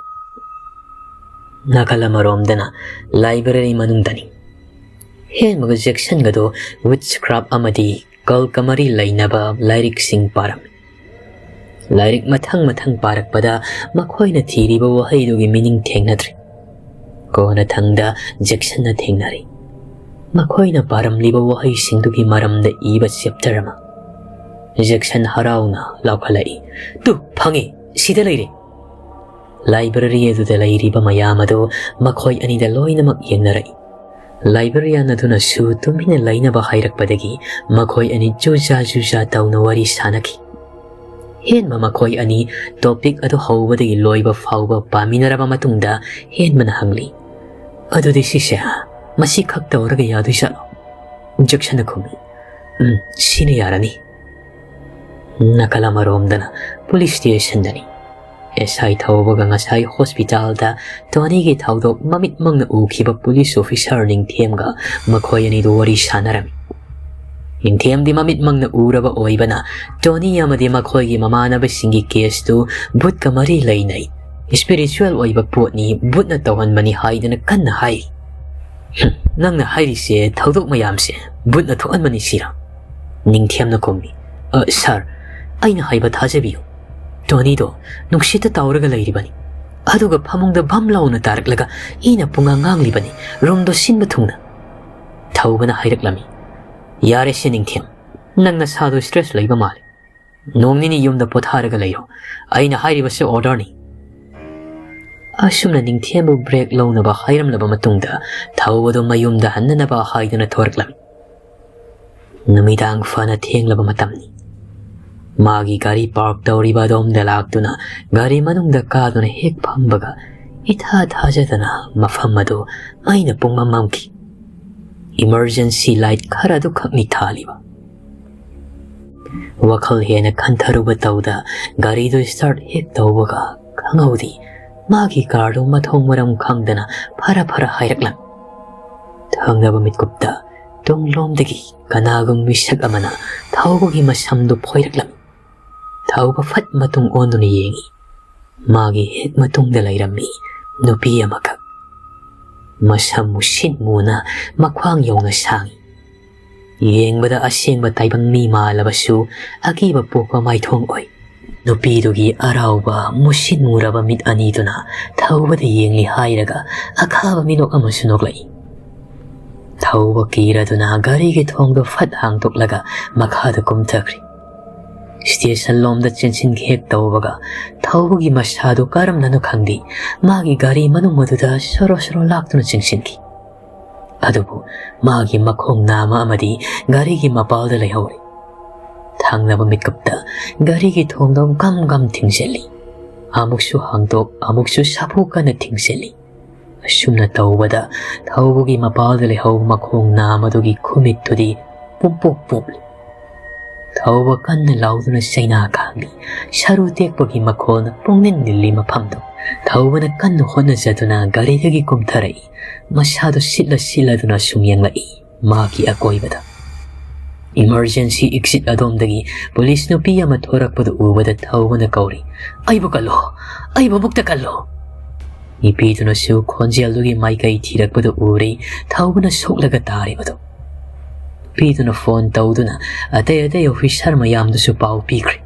ꯅꯥꯀꯜ ꯑꯃꯔꯣꯝꯗꯅ ꯂꯥꯏꯕ꯭ꯔꯦꯔꯤ ꯃꯅꯨꯡꯗꯅꯤ꯫ ꯍꯦꯟꯕꯒ ꯖꯦꯛꯁꯟꯒꯗꯣ ꯋꯤꯠꯆꯀ꯭ꯔꯥꯐ ꯑꯃꯗꯤ ꯀꯜꯀ ꯃꯔꯤ ꯂꯩꯅꯕ ꯂꯥꯏꯔꯤꯛꯁꯤꯡ ꯄꯥꯔꯝꯃꯤ꯫ ꯂꯥꯏꯔꯤꯛ ꯃꯊꯪ ꯃꯊꯪ ꯄꯥꯔꯛꯄꯗ ꯃꯈꯣꯏꯅ ꯊꯤꯔꯤꯕ ꯋꯥꯍꯩꯗꯨꯒꯤ ꯃꯤꯅꯤꯡ ꯊꯦꯡꯅꯗ꯭ꯔꯤ꯫ ꯀꯣꯟꯅꯊꯪꯗ ꯖꯦꯛꯁꯟꯅ ꯊꯦꯡꯅꯔꯤ꯫ ꯃꯈꯣꯏꯅ ꯄꯥꯔꯝꯂꯤꯕ ꯋꯥꯍꯩꯁꯤꯡꯗꯨꯒꯤ ꯃꯔꯝꯗ ꯏꯕ ꯆꯦꯞꯇꯔ ꯑꯃ꯫ ꯖꯦꯛꯁꯟ ꯍꯔꯥꯎꯅ ꯂꯥꯎꯈꯠꯂꯛꯏ, "ꯇꯨ, ꯐꯪꯉꯤ! ꯁꯤꯗ ꯂꯩꯔꯦ!" ꯂꯥꯏꯕ꯭ꯔꯦꯔꯤ ꯑꯗꯨꯗ ꯂꯩꯔꯤꯕ ꯃꯌꯥꯝ ꯑꯗꯨ ꯃꯈꯣꯏ ꯑꯅꯤꯗ ꯂꯣꯏꯅꯃꯛ ꯌꯦꯡꯅꯔꯛꯏ꯫ ꯂꯥꯏꯕ꯭ꯔꯦꯔꯤꯌꯥꯟ ꯑꯗꯨꯅꯁꯨ ꯇꯨꯃꯤꯟꯅ ꯂꯩꯅꯕ ꯍꯥꯏꯔꯛꯄꯗꯒꯤ ꯃꯈꯣꯏ ꯑꯅꯤ ꯖꯨꯖꯥ ꯖꯨꯖꯥ ꯇꯧꯅ ꯋꯥꯔꯤ ꯁꯥꯅꯈꯤ꯫ ꯍꯦꯟꯕ ꯃꯈꯣꯏ ꯑꯅꯤ ꯇꯣꯄꯤꯛ ꯑꯗꯨ ꯍꯧꯕꯗꯒꯤ ꯂꯣꯏꯕ ꯐꯥꯎꯕ ꯄꯥꯃꯤꯟꯅꯔꯕ ꯃꯇꯨꯡꯗ ꯍꯦꯟꯕꯅ ꯍꯪꯂꯤ, "ꯑꯗꯨꯗꯤ ꯁꯤꯁꯦ ꯃꯁꯤ ꯈꯛ ꯇꯧꯔꯒ ꯌꯥꯗꯣꯏꯖꯥꯠꯂꯣ?" ꯖꯦꯛꯁꯟꯅ ꯈꯨꯝꯃꯤ, "ꯎꯝ, ꯁꯤꯅ ꯌꯥꯔꯅꯤ꯫" ꯅꯥꯀꯜ ꯑꯃꯔꯣꯝꯗꯅ ꯄꯨꯂꯤꯁ ꯁ꯭ꯇꯦꯁꯟꯗꯅꯤ꯫ ꯑꯦꯁ ꯑꯥꯏ ꯊꯧꯕꯒ ꯉꯁꯥꯏ ꯍꯣꯁꯄꯤꯇꯥꯜꯗ ꯇꯣꯅꯤꯒꯤ ꯊꯧꯗꯣꯛ ꯃꯃꯤꯠꯃꯛꯅ ꯎꯈꯤꯕ ꯄꯨꯂꯤꯁ ꯑꯣꯐꯤꯁꯥꯔ ꯅꯤꯡꯊꯦꯝꯒ ꯃꯈꯣꯏ ꯑꯅꯤꯗꯨ ꯋꯥꯔꯤ ꯁꯥꯟꯅꯔꯝꯃꯤ꯫ ꯅꯤꯡꯊꯦꯝꯗꯤ ꯃꯃꯤꯠꯃꯛꯅ ꯎꯔꯕ ꯑꯣꯏꯕꯅ ꯇꯣꯅꯤ ꯑꯃꯗꯤ ꯃꯈꯣꯏꯒꯤ ꯃꯃꯥꯟꯅꯕꯁꯤꯡꯒꯤ ꯀꯦꯁꯇꯨ ꯚꯨꯠꯀ ꯃꯔꯤ ꯂꯩꯅꯩ, ꯁ꯭ꯄꯤꯔꯤꯆꯨꯋꯦꯜ ꯑꯣꯏꯕ ꯄꯣꯠꯅꯤ, ꯚꯨꯠꯅ ꯇꯧꯍꯟꯕꯅꯤ ꯍꯥꯏꯗꯨꯅ ꯀꯟꯅ ꯍꯥꯏꯔꯤ꯫ "ꯍꯨꯝ, ꯅꯪꯅ ꯍꯥꯏꯔꯤꯁꯦ ꯊꯧꯗꯣꯛ ꯃꯌꯥꯝꯁꯦ ꯚꯨꯠꯅ ꯊꯣꯛꯍꯟꯕꯅꯤ ꯁꯤꯔꯥ?" ꯅꯤꯡꯊꯦꯝꯅ ꯈꯨꯝꯃꯤ, "ꯑ, ꯁꯥꯔ, ꯑꯩꯅ ꯍꯥꯏꯕ ꯊꯥꯖꯕꯤꯌꯨ꯫ ꯇꯣꯅꯤꯗꯣ ꯅꯨꯡꯁꯤꯠꯇ ꯇꯥꯎꯔꯒ ꯂꯩꯔꯤꯕꯅꯤ꯫ ꯑꯗꯨꯒ ꯐꯃꯨꯡꯗ ꯚꯝ ꯂꯥꯎꯅ ꯇꯥꯔꯛꯂꯒ ꯏꯅ ꯄꯨꯡꯉꯥꯡ ꯉꯥꯡꯂꯤꯕꯅꯤ, ꯔꯨꯝꯗꯣ ꯁꯤꯟꯕ ꯊꯨꯡꯅ꯫" ꯊꯧꯕꯅ ꯍꯥꯏꯔꯛꯂꯝꯃꯤ, "ꯌꯥꯔꯦꯁꯦ ꯅꯤꯡꯊꯦꯝ, ꯅꯪ ꯅꯁꯥꯗꯣ ꯁ꯭ꯇ꯭ꯔꯦꯁ ꯂꯩꯕ ꯃꯥꯜꯂꯦ꯫ ꯅꯣꯡ ꯅꯤꯅꯤ ꯌꯨꯝꯗ ꯄꯣꯊꯥꯔꯒ ꯂꯩꯔꯣ꯫ ꯑꯩꯅ ꯍꯥꯏꯔꯤꯕꯁꯦ ꯑꯣꯔꯗꯔꯅꯤ꯫" ꯑꯁꯨꯝꯅ ꯅꯤꯡꯊꯦꯝꯕꯨ ꯕ꯭ꯔꯦꯛ ꯂꯧꯅꯕ ꯍꯥꯏꯔꯝꯂꯕ ꯃꯇꯨꯡꯗ ꯊꯧꯕꯗꯨ ꯃꯌꯨꯝꯗ ꯍꯟꯅꯅꯕ ꯍꯥꯏꯗꯨꯅ ꯊꯣꯔꯛꯂꯝꯃꯤ꯫ ꯅꯨꯃꯤꯗꯥꯡ ꯐꯅ ꯊꯦꯡꯂꯕ ꯃꯇꯝꯅꯤ꯫ ꯃꯥꯒꯤ ꯒꯥꯔꯤ ꯄꯥꯔꯛ ꯇꯧꯔꯤꯕ ꯑꯗꯣꯝꯗ ꯂꯥꯛꯇꯨꯅ ꯒꯥꯔꯤ ꯃꯅꯨꯡꯗ ꯀꯥꯗꯨꯅ ꯍꯦꯛ ꯐꯝꯕꯒ ꯏꯊꯥ ꯊꯥꯖꯗꯅ ꯃꯐꯝ ꯑꯗꯨ ꯃꯩꯅ ꯄꯨꯡꯃꯝ ꯃꯝꯈꯤ꯫ ꯏꯃꯔꯖꯦꯟꯁꯤ ꯂꯥꯏꯠ ꯈꯔ ꯑꯗꯨꯈꯛꯅꯤ ꯊꯥꯜꯂꯤꯕ꯫ ꯋꯥꯈꯜ ꯍꯦꯟꯅ ꯈꯟꯊꯔꯨꯕ ꯇꯧꯗ ꯒꯥꯔꯤꯗꯨ ꯁ꯭ꯇꯥꯔꯠ ꯍꯦꯛ ꯇꯧꯕꯒ ꯈꯪꯍꯧꯗꯦ ꯃꯥꯒꯤ ꯀꯥꯔꯗꯨ ꯃꯊꯣꯡ ꯃꯔꯝ ꯈꯪꯗꯅ ꯐꯔ ꯐꯔ ꯍꯥꯏꯔꯛꯂꯝꯃꯤ꯫ ꯊꯪꯅꯕ ꯃꯤꯠꯀꯨꯞꯇ ꯇꯨꯡꯂꯣꯝꯗꯒꯤ ꯀꯅꯥꯒꯨꯝ ꯃꯤꯁꯛ ꯑꯃꯅ ꯊꯧꯕꯒꯤ ꯃꯁꯝꯗꯨ ꯐꯣꯏꯔꯛꯂꯝꯃꯤ꯫ ꯊꯧꯕ ꯐꯠ ꯃꯇꯨꯡ ꯑꯣꯟꯗꯨꯅ ꯌꯦꯡꯉꯤ꯫ ꯃꯥꯒꯤ ꯍꯦꯛ ꯃꯇꯨꯡꯗ ꯂꯩꯔꯝꯃꯤ ꯅꯨꯄꯤ ꯑꯃꯈꯛ꯫ ꯃꯁꯝ ꯃꯨꯁꯤꯟ ꯃꯨꯅ ꯃꯈ꯭ꯋꯥꯡ ꯌꯧꯅ ꯁꯥꯡꯏ꯫ ꯌꯦꯡꯕꯗ ꯑꯁꯦꯡꯕ ꯇꯥꯏꯕꯪ ꯃꯤ ꯃꯥꯜꯂꯕꯁꯨ ꯑꯀꯤꯕ ꯄꯣꯛꯄ ꯃꯥꯏꯊꯣꯡ ꯑꯣꯏ꯫ ꯅꯨꯄꯤꯗꯨꯒꯤ ꯑꯔꯥꯎꯕ ꯃꯨꯁꯤꯟ ꯃꯨꯔꯕ ꯃꯤꯠ ꯑꯅꯤꯗꯨꯅ ꯊꯧꯕꯗ ꯌꯦꯡꯂꯤ ꯍꯥꯏꯔꯒ ꯑꯈꯥꯕ ꯃꯤꯅꯣꯛ ꯑꯃꯁꯨ ꯅꯣꯛꯂꯛꯏ꯫ ꯊꯧꯕ ꯀꯤꯔꯗꯨꯅ ꯒꯥꯔꯤꯒꯤ ꯊꯣꯡꯗꯣ ꯐꯠ ꯍꯥꯡꯗꯣꯛꯂꯒ ꯃꯈꯥꯗ ꯀꯨꯝꯊꯈ꯭ꯔꯤ꯫ ꯁ꯭ꯇꯦꯁꯟ ꯂꯣꯝꯗ ꯆꯦꯟꯁꯤꯟꯒꯦ ꯍꯦꯛ ꯇꯧꯕꯒ ꯊꯧꯕꯒꯤ ꯃꯁꯥꯗꯨ ꯀꯔꯝꯅꯅꯣ ꯈꯪꯗꯦ, ꯃꯥꯒꯤ ꯒꯥꯔꯤ ꯃꯅꯨꯡ ꯑꯗꯨꯗ ꯁꯣꯔꯣ ꯁꯣꯔꯣ ꯂꯥꯛꯇꯨꯅ ꯆꯪꯁꯤꯟꯈꯤ꯫ ꯑꯗꯨꯕꯨ ꯃꯥꯒꯤ ꯃꯈꯣꯡ ꯅꯥꯝꯃ ꯑꯃꯗꯤ ꯒꯥꯔꯤꯒꯤ ꯃꯄꯥꯜꯗ ꯂꯩꯍꯧꯔꯤ꯫ ꯊꯪꯅꯕ ꯃꯤꯀꯨꯞꯇ ꯒꯥꯔꯤꯒꯤ ꯊꯣꯡꯗꯣ ꯒꯝ ꯒꯝ ꯊꯤꯡꯖꯤꯜꯂꯤ꯫ ꯑꯃꯨꯛꯁꯨ ꯍꯥꯡꯗꯣꯛ, ꯑꯃꯨꯛꯁꯨ ꯁꯥꯐꯨ ꯀꯟꯅ ꯊꯤꯡꯖꯤꯜꯂꯤ꯫ ꯑꯁꯨꯝꯅ ꯇꯧꯕꯗ ꯊꯧꯕꯒꯤ ꯃꯄꯥꯜꯗ ꯂꯩꯍꯧꯕ ꯃꯈꯣꯡ ꯅꯥꯝꯃꯗꯨꯒꯤ ꯈꯨꯃꯤꯠꯇꯨꯗꯤ ꯄꯨꯝꯄꯣꯛ ꯄꯣꯞꯂꯤ꯫ ꯊꯧꯕ ꯀꯟꯅ ꯂꯥꯎꯗꯨꯅ ꯆꯩꯅꯥ ꯈꯥꯡꯂꯤ꯫ ꯁꯔꯨ ꯇꯦꯛꯄꯒꯤ ꯃꯈꯣꯜꯅ ꯄꯨꯡꯅꯤꯜ ꯅꯤꯜꯂꯤ ꯃꯐꯝꯗꯨ꯫ ꯊꯧꯕꯅ ꯀꯟꯅ ꯍꯣꯠꯅꯖꯗꯨꯅ ꯒꯥꯔꯤꯗꯒꯤ ꯀꯨꯝꯊꯔꯛꯏ꯫ ꯃꯁꯥꯗꯨ ꯁꯤꯠꯂ ꯁꯤꯠꯂꯗꯨꯅ ꯁꯨꯝ ꯌꯦꯡꯂꯛꯏ ꯃꯥꯒꯤ ꯑꯀꯣꯏꯕꯗ꯫ Emergency exit ꯑꯗꯣꯝꯗꯒꯤ ꯄꯨꯂꯤꯁ ꯅꯨꯄꯤ ꯑꯃ ꯊꯣꯔꯛꯄꯗꯨ ꯎꯕꯗ ꯊꯧꯕꯅ ꯀꯧꯔꯤ, "ꯑꯩꯕꯨ ꯀꯜꯂꯣ! ꯑꯩꯕꯨ ꯑꯃꯨꯛꯇ ꯀꯜꯂꯣ!" ꯅꯨꯄꯤꯗꯨꯅꯁꯨ ꯈꯣꯟꯖꯦꯜꯗꯨꯒꯤ ꯃꯥꯏꯀꯩ ꯊꯤꯔꯛꯄꯗꯨ ꯎꯔꯤ꯫ ꯊꯧꯕꯅ ꯁꯣꯛꯂꯒ ꯇꯥꯔꯤꯕꯗꯨ꯫ ꯅꯨꯄꯤꯗꯨꯅ ꯐꯣꯟ ꯇꯧꯗꯨꯅ ꯑꯇꯩ ꯑꯇꯩ ꯑꯣꯐꯤꯁꯥꯔ ꯃꯌꯥꯝꯗꯨꯁꯨ ꯄꯥꯎ ꯄꯤꯈ꯭ꯔꯦ꯫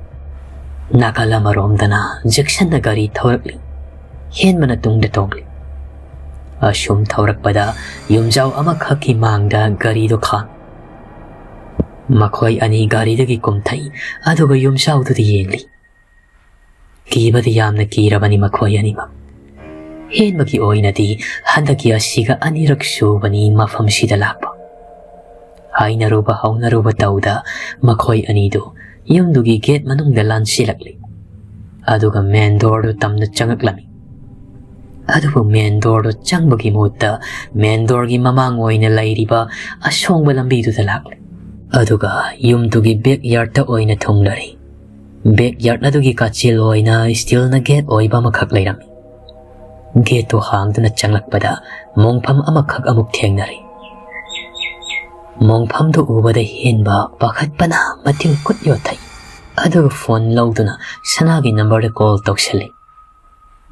ꯅꯥꯀꯜ ꯑꯃꯔꯣꯝꯗꯅ ꯖꯦꯛꯁꯟꯅ ꯒꯥꯔꯤ ꯊꯧꯔꯛꯂꯤ꯫ ꯍꯦꯟꯕꯅ ꯇꯨꯡꯗ ꯇꯣꯡꯂꯤ꯫ ꯑꯁꯨꯝ ꯊꯧꯔꯛꯄꯗ ꯌꯨꯝꯖꯥꯎ ꯑꯃꯈꯛꯀꯤ ꯃꯥꯡꯗ ꯒꯥꯔꯤꯗꯨ ꯈꯥꯝꯃꯤ꯫ ꯃꯈꯣꯏ ꯑꯅꯤ ꯒꯥꯔꯤꯗꯒꯤ ꯀꯨꯝꯊꯩ, ꯑꯗꯨꯒ ꯌꯨꯝꯖꯥꯎꯗꯨꯗ ꯌꯦꯡꯂꯤ꯫ ꯀꯤꯕꯗꯤ ꯌꯥꯝꯅ ꯀꯤꯔꯕꯅꯤ ꯃꯈꯣꯏ ꯑꯅꯤꯃꯛ꯫ ꯍꯦꯟꯕꯒꯤ ꯑꯣꯏꯅꯗꯤ ꯍꯟꯗꯛꯀꯤ ꯑꯁꯤꯒ ꯑꯅꯤꯔꯛ ꯁꯨꯕꯅꯤ ꯃꯐꯝꯁꯤꯗ ꯂꯥꯛꯄ꯫ ꯍꯥꯏꯅꯔꯨꯕ ꯍꯧꯅꯔꯨꯕ ꯇꯧꯗ ꯃꯈꯣꯏ ꯑꯅꯤꯗꯨ ꯌꯨꯝꯗꯨꯒꯤ ꯒꯦꯠ ꯃꯅꯨꯡꯗ ꯂꯥꯟꯁꯤꯜꯂꯛꯂꯤ꯫ ꯑꯗꯨꯒ ꯃꯦꯟ ꯗꯣꯔꯗꯨ ꯇꯝꯅ ꯆꯪꯉꯛꯂꯝꯃꯤ꯫ ꯑꯗꯨꯕꯨ ꯃꯦꯟ ꯗꯣꯔꯗꯨ ꯆꯪꯕꯒꯤ ꯃꯍꯨꯠꯇ ꯃꯦꯟ ꯗꯣꯔꯒꯤ ꯃꯃꯥꯡ ꯑꯣꯏꯅ ꯂꯩꯔꯤꯕ ꯑꯁꯣꯡꯕ ꯂꯝꯕꯤꯗꯨꯗ ꯂꯥꯛꯂꯤ꯫ ꯑꯗꯨꯒ ꯌꯨꯝꯗꯨꯒꯤ ꯕꯦꯛ ꯌꯥꯔꯗꯇ ꯑꯣꯏꯅ ꯊꯨꯡꯂꯔꯤ꯫ ꯕꯦꯛ ꯌꯥꯔꯗ ꯑꯗꯨꯒꯤ ꯀꯥꯆꯤꯜ ꯑꯣꯏꯅ ꯁ꯭ꯇꯤꯜꯅ ꯒꯦꯠ ꯑꯣꯏꯕ ꯑꯃꯈꯛ ꯂꯩꯔꯝꯃꯤ꯫ ꯒꯦꯠꯇꯨ ꯍꯥꯡꯗꯨꯅ ꯆꯪꯂꯛꯄꯗ ꯃꯣꯡꯐꯝ ꯑꯃꯈꯛ ꯑꯃꯨꯛ ꯊꯦꯡꯅꯔꯦ꯫ ꯃꯣꯡꯐꯝꯗꯨ ꯎꯕꯗ ꯍꯦꯟꯕ ꯄꯥꯈꯠꯄꯅ ꯃꯇꯤꯜ ꯀꯨꯠ ꯌꯣꯠꯊꯩ꯫ ꯑꯗꯨꯒ ꯐꯣꯟ ꯂꯧꯗꯨꯅ ꯁꯅꯥꯒꯤ ꯅꯝꯕꯔꯗ ꯀꯣꯜ ꯇꯧꯁꯤꯜꯂꯤ꯫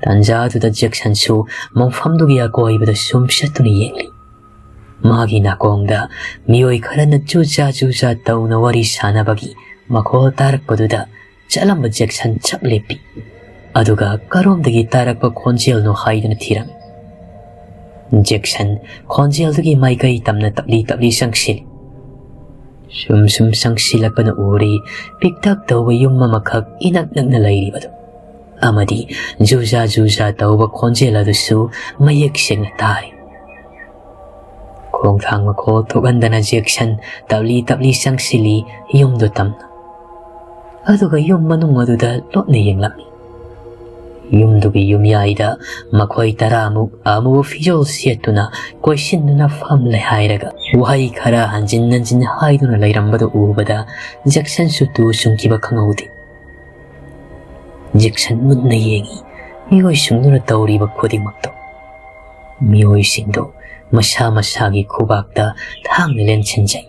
ꯇꯥꯟꯖꯥꯗꯨꯗ ꯖꯦꯛꯁꯟꯁꯨ ꯃꯣꯡꯐꯝꯗꯨꯒꯤ ꯑꯀꯣꯏꯕꯗ ꯁꯨꯝ ꯆꯠꯇꯨꯅ ꯌꯦꯡꯂꯤ꯫ ꯃꯥꯒꯤ ꯅꯥꯀꯣꯡꯗ ꯃꯤꯑꯣꯏ ꯈꯔꯅ ꯖꯨꯖꯥ ꯖꯨꯖꯥ ꯇꯧꯅ ꯋꯥꯔꯤ ꯁꯥꯟꯅꯕꯒꯤ ꯃꯈꯣꯜ ꯇꯥꯔꯛꯄꯗꯨꯗ ꯆꯠꯂꯝꯕ ꯖꯦꯛꯁꯟ ꯆꯞ ꯂꯦꯞꯄꯤ꯫ ꯑꯗꯨꯒ ꯀꯔꯣꯝꯗꯒꯤ ꯇꯥꯔꯛꯄ ꯈꯣꯟꯖꯦꯜꯅꯣ ꯍꯥꯏꯗꯨꯅ ꯊꯤꯔꯝꯃꯤ꯫ ꯖꯦꯛꯁꯟ ꯈꯣꯟꯖꯦꯜꯗꯨꯒꯤ ꯃꯥꯏꯀꯩ ꯇꯝꯅ ꯇꯞꯂꯤ ꯇꯞꯂꯤ ꯆꯪꯁꯤꯜꯂꯤ꯫ ꯁꯨꯝ ꯁꯨꯝ ꯆꯪꯁꯤꯜꯂꯛꯄꯅ ꯎꯔꯤ, ꯄꯤꯛꯇꯛ ꯇꯧꯕ ꯌꯨꯝ ꯑꯃꯈꯛ ꯏꯅꯛ ꯅꯛꯅ ꯂꯩꯔꯤꯕꯗꯨ꯫ ꯑꯃꯗꯤ ꯖꯨꯖꯥ ꯖꯨꯖꯥ ꯇꯧꯕ ꯈꯣꯟꯖꯦꯜ ꯑꯗꯨꯁꯨ ꯃꯌꯦꯛ ꯁꯦꯡꯅ ꯇꯥꯔꯤ꯫ ꯈꯣꯡꯊꯥꯡ ꯃꯈꯣꯜ ꯊꯣꯛꯍꯟꯗꯅ ꯖꯦꯛꯁꯟ ꯇꯞꯂꯤ ꯇꯞꯂꯤ ꯆꯪꯁꯤꯜꯂꯤ ꯌꯨꯝꯗꯨ ꯇꯝꯅ꯫ ꯑꯗꯨꯒ ꯌꯨꯝ ꯃꯅꯨꯡ ꯑꯗꯨꯗ ꯂꯣꯠꯅ ꯌꯦꯡꯂꯝꯃꯤ꯫ ꯌꯨꯝꯗꯨꯒꯤ ꯌꯨꯝꯌꯥꯏꯗ ꯃꯈꯣꯏ ꯇꯔꯥꯃꯨꯛ ꯑꯃꯨꯕ ꯐꯤꯖꯣꯜ ꯁꯦꯠꯇꯨꯅ ꯀꯣꯏꯁꯤꯟꯗꯨꯅ ꯐꯝꯂꯦ ꯍꯥꯏꯔꯒ ꯋꯥꯍꯩ ꯈꯔ ꯍꯟꯖꯤꯟ ꯍꯟꯖꯤꯟ ꯍꯥꯏꯗꯨꯅ ꯂꯩꯔꯝꯕꯗꯨ ꯎꯕꯗ ꯖꯦꯛꯁꯟꯁꯨ ꯇꯨ ꯆꯨꯡꯈꯤꯕ ꯈꯪꯍꯧꯗꯦ꯫ ꯖꯦꯛꯁꯟ ꯃꯨꯟꯅ ꯌꯦꯡꯉꯤ ꯃꯤꯑꯣꯏꯁꯤꯡꯗꯨꯅ ꯇꯧꯔꯤꯕ ꯈꯨꯗꯤꯡꯃꯛꯇꯣ꯫ ꯃꯤꯑꯣꯏꯁꯤꯡꯗꯨ ꯃꯁꯥ ꯃꯁꯥꯒꯤ ꯈꯨꯕꯥꯛꯇ ꯊꯥꯡꯅ ꯂꯦꯟꯁꯤꯟꯖꯩ꯫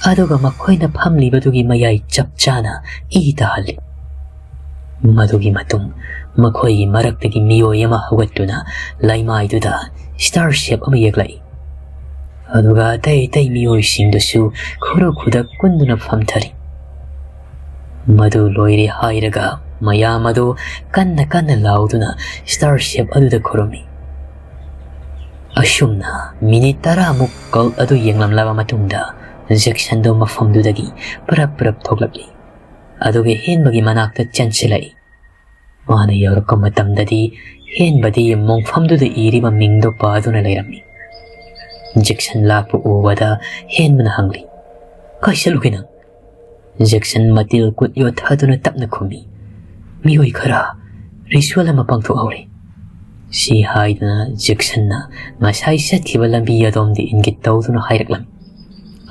ꯑꯗꯨꯒ ꯃꯈꯣꯏꯅ ꯐꯝꯂꯤꯕꯗꯨꯒꯤ ꯃꯌꯥꯏ ꯆꯞ ꯆꯥꯅ ꯏ ꯇꯥꯍꯜꯂꯤ꯫ ꯃꯗꯨꯒꯤ ꯃꯇꯨꯡ ꯃꯈꯣꯏꯒꯤ ꯃꯔꯛꯇꯒꯤ ꯃꯤꯑꯣꯏ ꯑꯃ ꯍꯧꯒꯠꯇꯨꯅ ꯂꯩꯃꯥꯏꯗꯨꯗ ꯁ꯭ꯇꯥꯔ ꯁꯦꯞ ꯑꯃ ꯌꯦꯛꯂꯛꯏ꯫ ꯑꯗꯨꯒ ꯑꯇꯩ ꯑꯇꯩ ꯃꯤꯑꯣꯏꯁꯤꯡꯗꯨꯁꯨ ꯈꯨꯔꯨ ꯈꯨꯗꯛ ꯀꯨꯟꯗꯨꯅ ꯐꯝꯊꯔꯤ꯫ ꯃꯗꯨ ꯂꯣꯏꯔꯦ ꯍꯥꯏꯔꯒ ꯃꯌꯥꯝ ꯑꯗꯨ ꯀꯟꯅ ꯀꯟꯅ ꯂꯥꯎꯗꯨꯅ ꯁ꯭ꯇꯥꯔ ꯁꯦꯞ ꯑꯗꯨꯗ ꯈꯨꯔꯨꯝꯃꯤ꯫ ꯑꯁꯨꯝꯅ ꯃꯤꯅꯤꯠ ꯇꯔꯥꯃꯨꯛ ꯀꯜ ꯑꯗꯨ ꯌꯦꯡꯂꯝꯂꯕ ꯃꯇꯨꯡꯗ ꯖꯦꯛꯁꯟꯗꯣ ꯃꯐꯝꯗꯨꯗꯒꯤ ꯄꯔꯞ ꯄꯔꯞ ꯊꯣꯛꯂꯛꯂꯤ꯫ ꯑꯗꯨꯒ ꯍꯦꯟꯕꯒꯤ ꯃꯅꯥꯛꯇ ꯆꯦꯟꯁꯤꯜꯂꯛꯏ꯫ ꯃꯥꯅ ꯌꯧꯔꯛꯄ ꯃꯇꯝꯗꯗꯤ ꯍꯦꯟꯕꯗꯤ ꯃꯣꯡꯐꯝꯗꯨꯗ ꯏꯔꯤꯕ ꯃꯤꯡꯗꯣ ꯄꯥꯗꯨꯅ ꯂꯩꯔꯝꯃꯤ꯫ ꯖꯦꯛꯁꯟ ꯂꯥꯛꯄ ꯎꯕꯗ ꯍꯦꯟꯕꯅ ꯍꯪꯂꯤ, "ꯀꯥꯏ ꯆꯠꯂꯨꯒꯦ ꯅꯪ?" ꯖꯦꯛꯁꯟ ꯃꯇꯤꯜ ꯀꯨꯠ ꯌꯣꯠꯊꯗꯨꯅ ꯇꯞꯅ ꯈꯨꯝꯃꯤ, "ꯃꯤꯑꯣꯏ ꯈꯔ ꯔꯤꯆꯨꯋꯦꯜ ꯑꯃ ꯄꯥꯡꯊꯣꯛꯍꯧꯔꯤ꯫" ꯁꯤ ꯍꯥꯏꯗꯨꯅ ꯖꯦꯛꯁꯟꯅ ꯉꯁꯥꯏ ꯆꯠꯈꯤꯕ ꯂꯝꯕꯤ ꯑꯗꯣꯝꯗ ꯏꯪꯒꯤꯠ ꯇꯧꯗꯨꯅ ꯍꯥꯏꯔꯛꯂꯝꯃꯤ꯫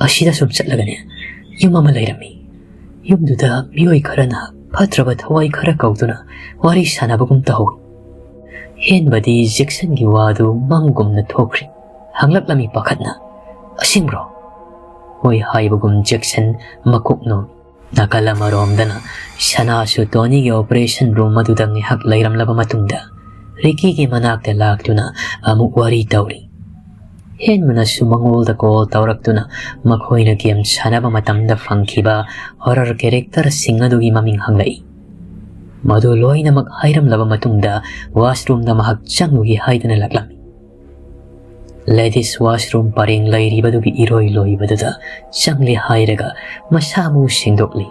ꯑꯁꯤꯗ ꯁꯨꯝ ꯆꯠꯂꯒꯅꯦ, ꯌꯨꯝ ꯑꯃ ꯂꯩꯔꯝꯃꯤ꯫ ꯌꯨꯝꯗꯨꯗ ꯃꯤꯑꯣꯏ ꯈꯔꯅ ꯐꯠꯇ꯭ꯔꯕ ꯊꯋꯥꯏ ꯈꯔ ꯀꯧꯗꯨꯅ ꯋꯥꯔꯤ ꯁꯥꯟꯅꯕꯒꯨꯝ ꯇꯧꯍꯧꯏ꯫ ꯍꯦꯟꯕꯗꯤ ꯖꯦꯛꯁꯟꯒꯤ ꯋꯥꯗꯨ ꯃꯪꯒꯨꯝꯅ ꯊꯣꯛꯈ꯭ꯔꯤ꯫ ꯍꯪꯂꯛꯂꯝꯃꯤ ꯄꯥꯈꯠꯅ, "ꯑꯁꯦꯡꯕ꯭ꯔꯣ?" ꯍꯣꯏ ꯍꯥꯏꯕꯒꯨꯝ ꯖꯦꯛꯁꯟ ꯃꯀꯣꯛ ꯅꯣꯝꯃꯤ꯫ ꯅꯥꯀꯜ ꯑꯃꯔꯣꯝꯗꯅ ꯁꯅꯥꯁꯨ ꯇꯣꯅꯤꯒꯤ operation room ꯑꯗꯨꯗ ꯉꯥꯏꯍꯥꯛ ꯂꯩꯔꯝꯂꯕ ꯃꯇꯨꯡꯗ ꯔꯤꯀꯤꯒꯤ ꯃꯅꯥꯛꯇ ꯂꯥꯛꯇꯨꯅ ꯑꯃꯨꯛ ꯋꯥꯔꯤ ꯇꯧꯔꯤ꯫ ꯍꯦꯟꯃꯅꯁꯨ ꯃꯉꯣꯜꯗ call ꯇꯧꯔꯛꯇꯨꯅ ꯃꯈꯣꯏꯅ game ꯁꯥꯟꯅꯕ ꯃꯇꯝꯗ ꯐꯪꯈꯤꯕ horror characterꯁꯤꯡ ꯑꯗꯨꯒꯤ ꯃꯃꯤꯡ ꯍꯪꯂꯛꯏ꯫ ꯃꯗꯨ ꯂꯣꯏꯅꯃꯛ ꯍꯥꯏꯔꯝꯂꯕ ꯃꯇꯨꯡꯗ washroomꯗ ꯃꯍꯥꯛ ꯆꯪꯂꯨꯒꯦ ꯍꯥꯏꯗꯨꯅ ꯂꯥꯛꯂꯝꯃꯤ꯫ Ladies washroom ꯄꯔꯦꯡ ꯂꯩꯔꯤꯕꯗꯨꯒꯤ ꯏꯔꯣꯏ ꯂꯣꯏꯕꯗꯨꯗ ꯆꯪꯂꯦ ꯍꯥꯏꯔꯒ ꯃꯁꯥ ꯃꯎ ꯁꯦꯡꯗꯣꯛꯂꯤ꯫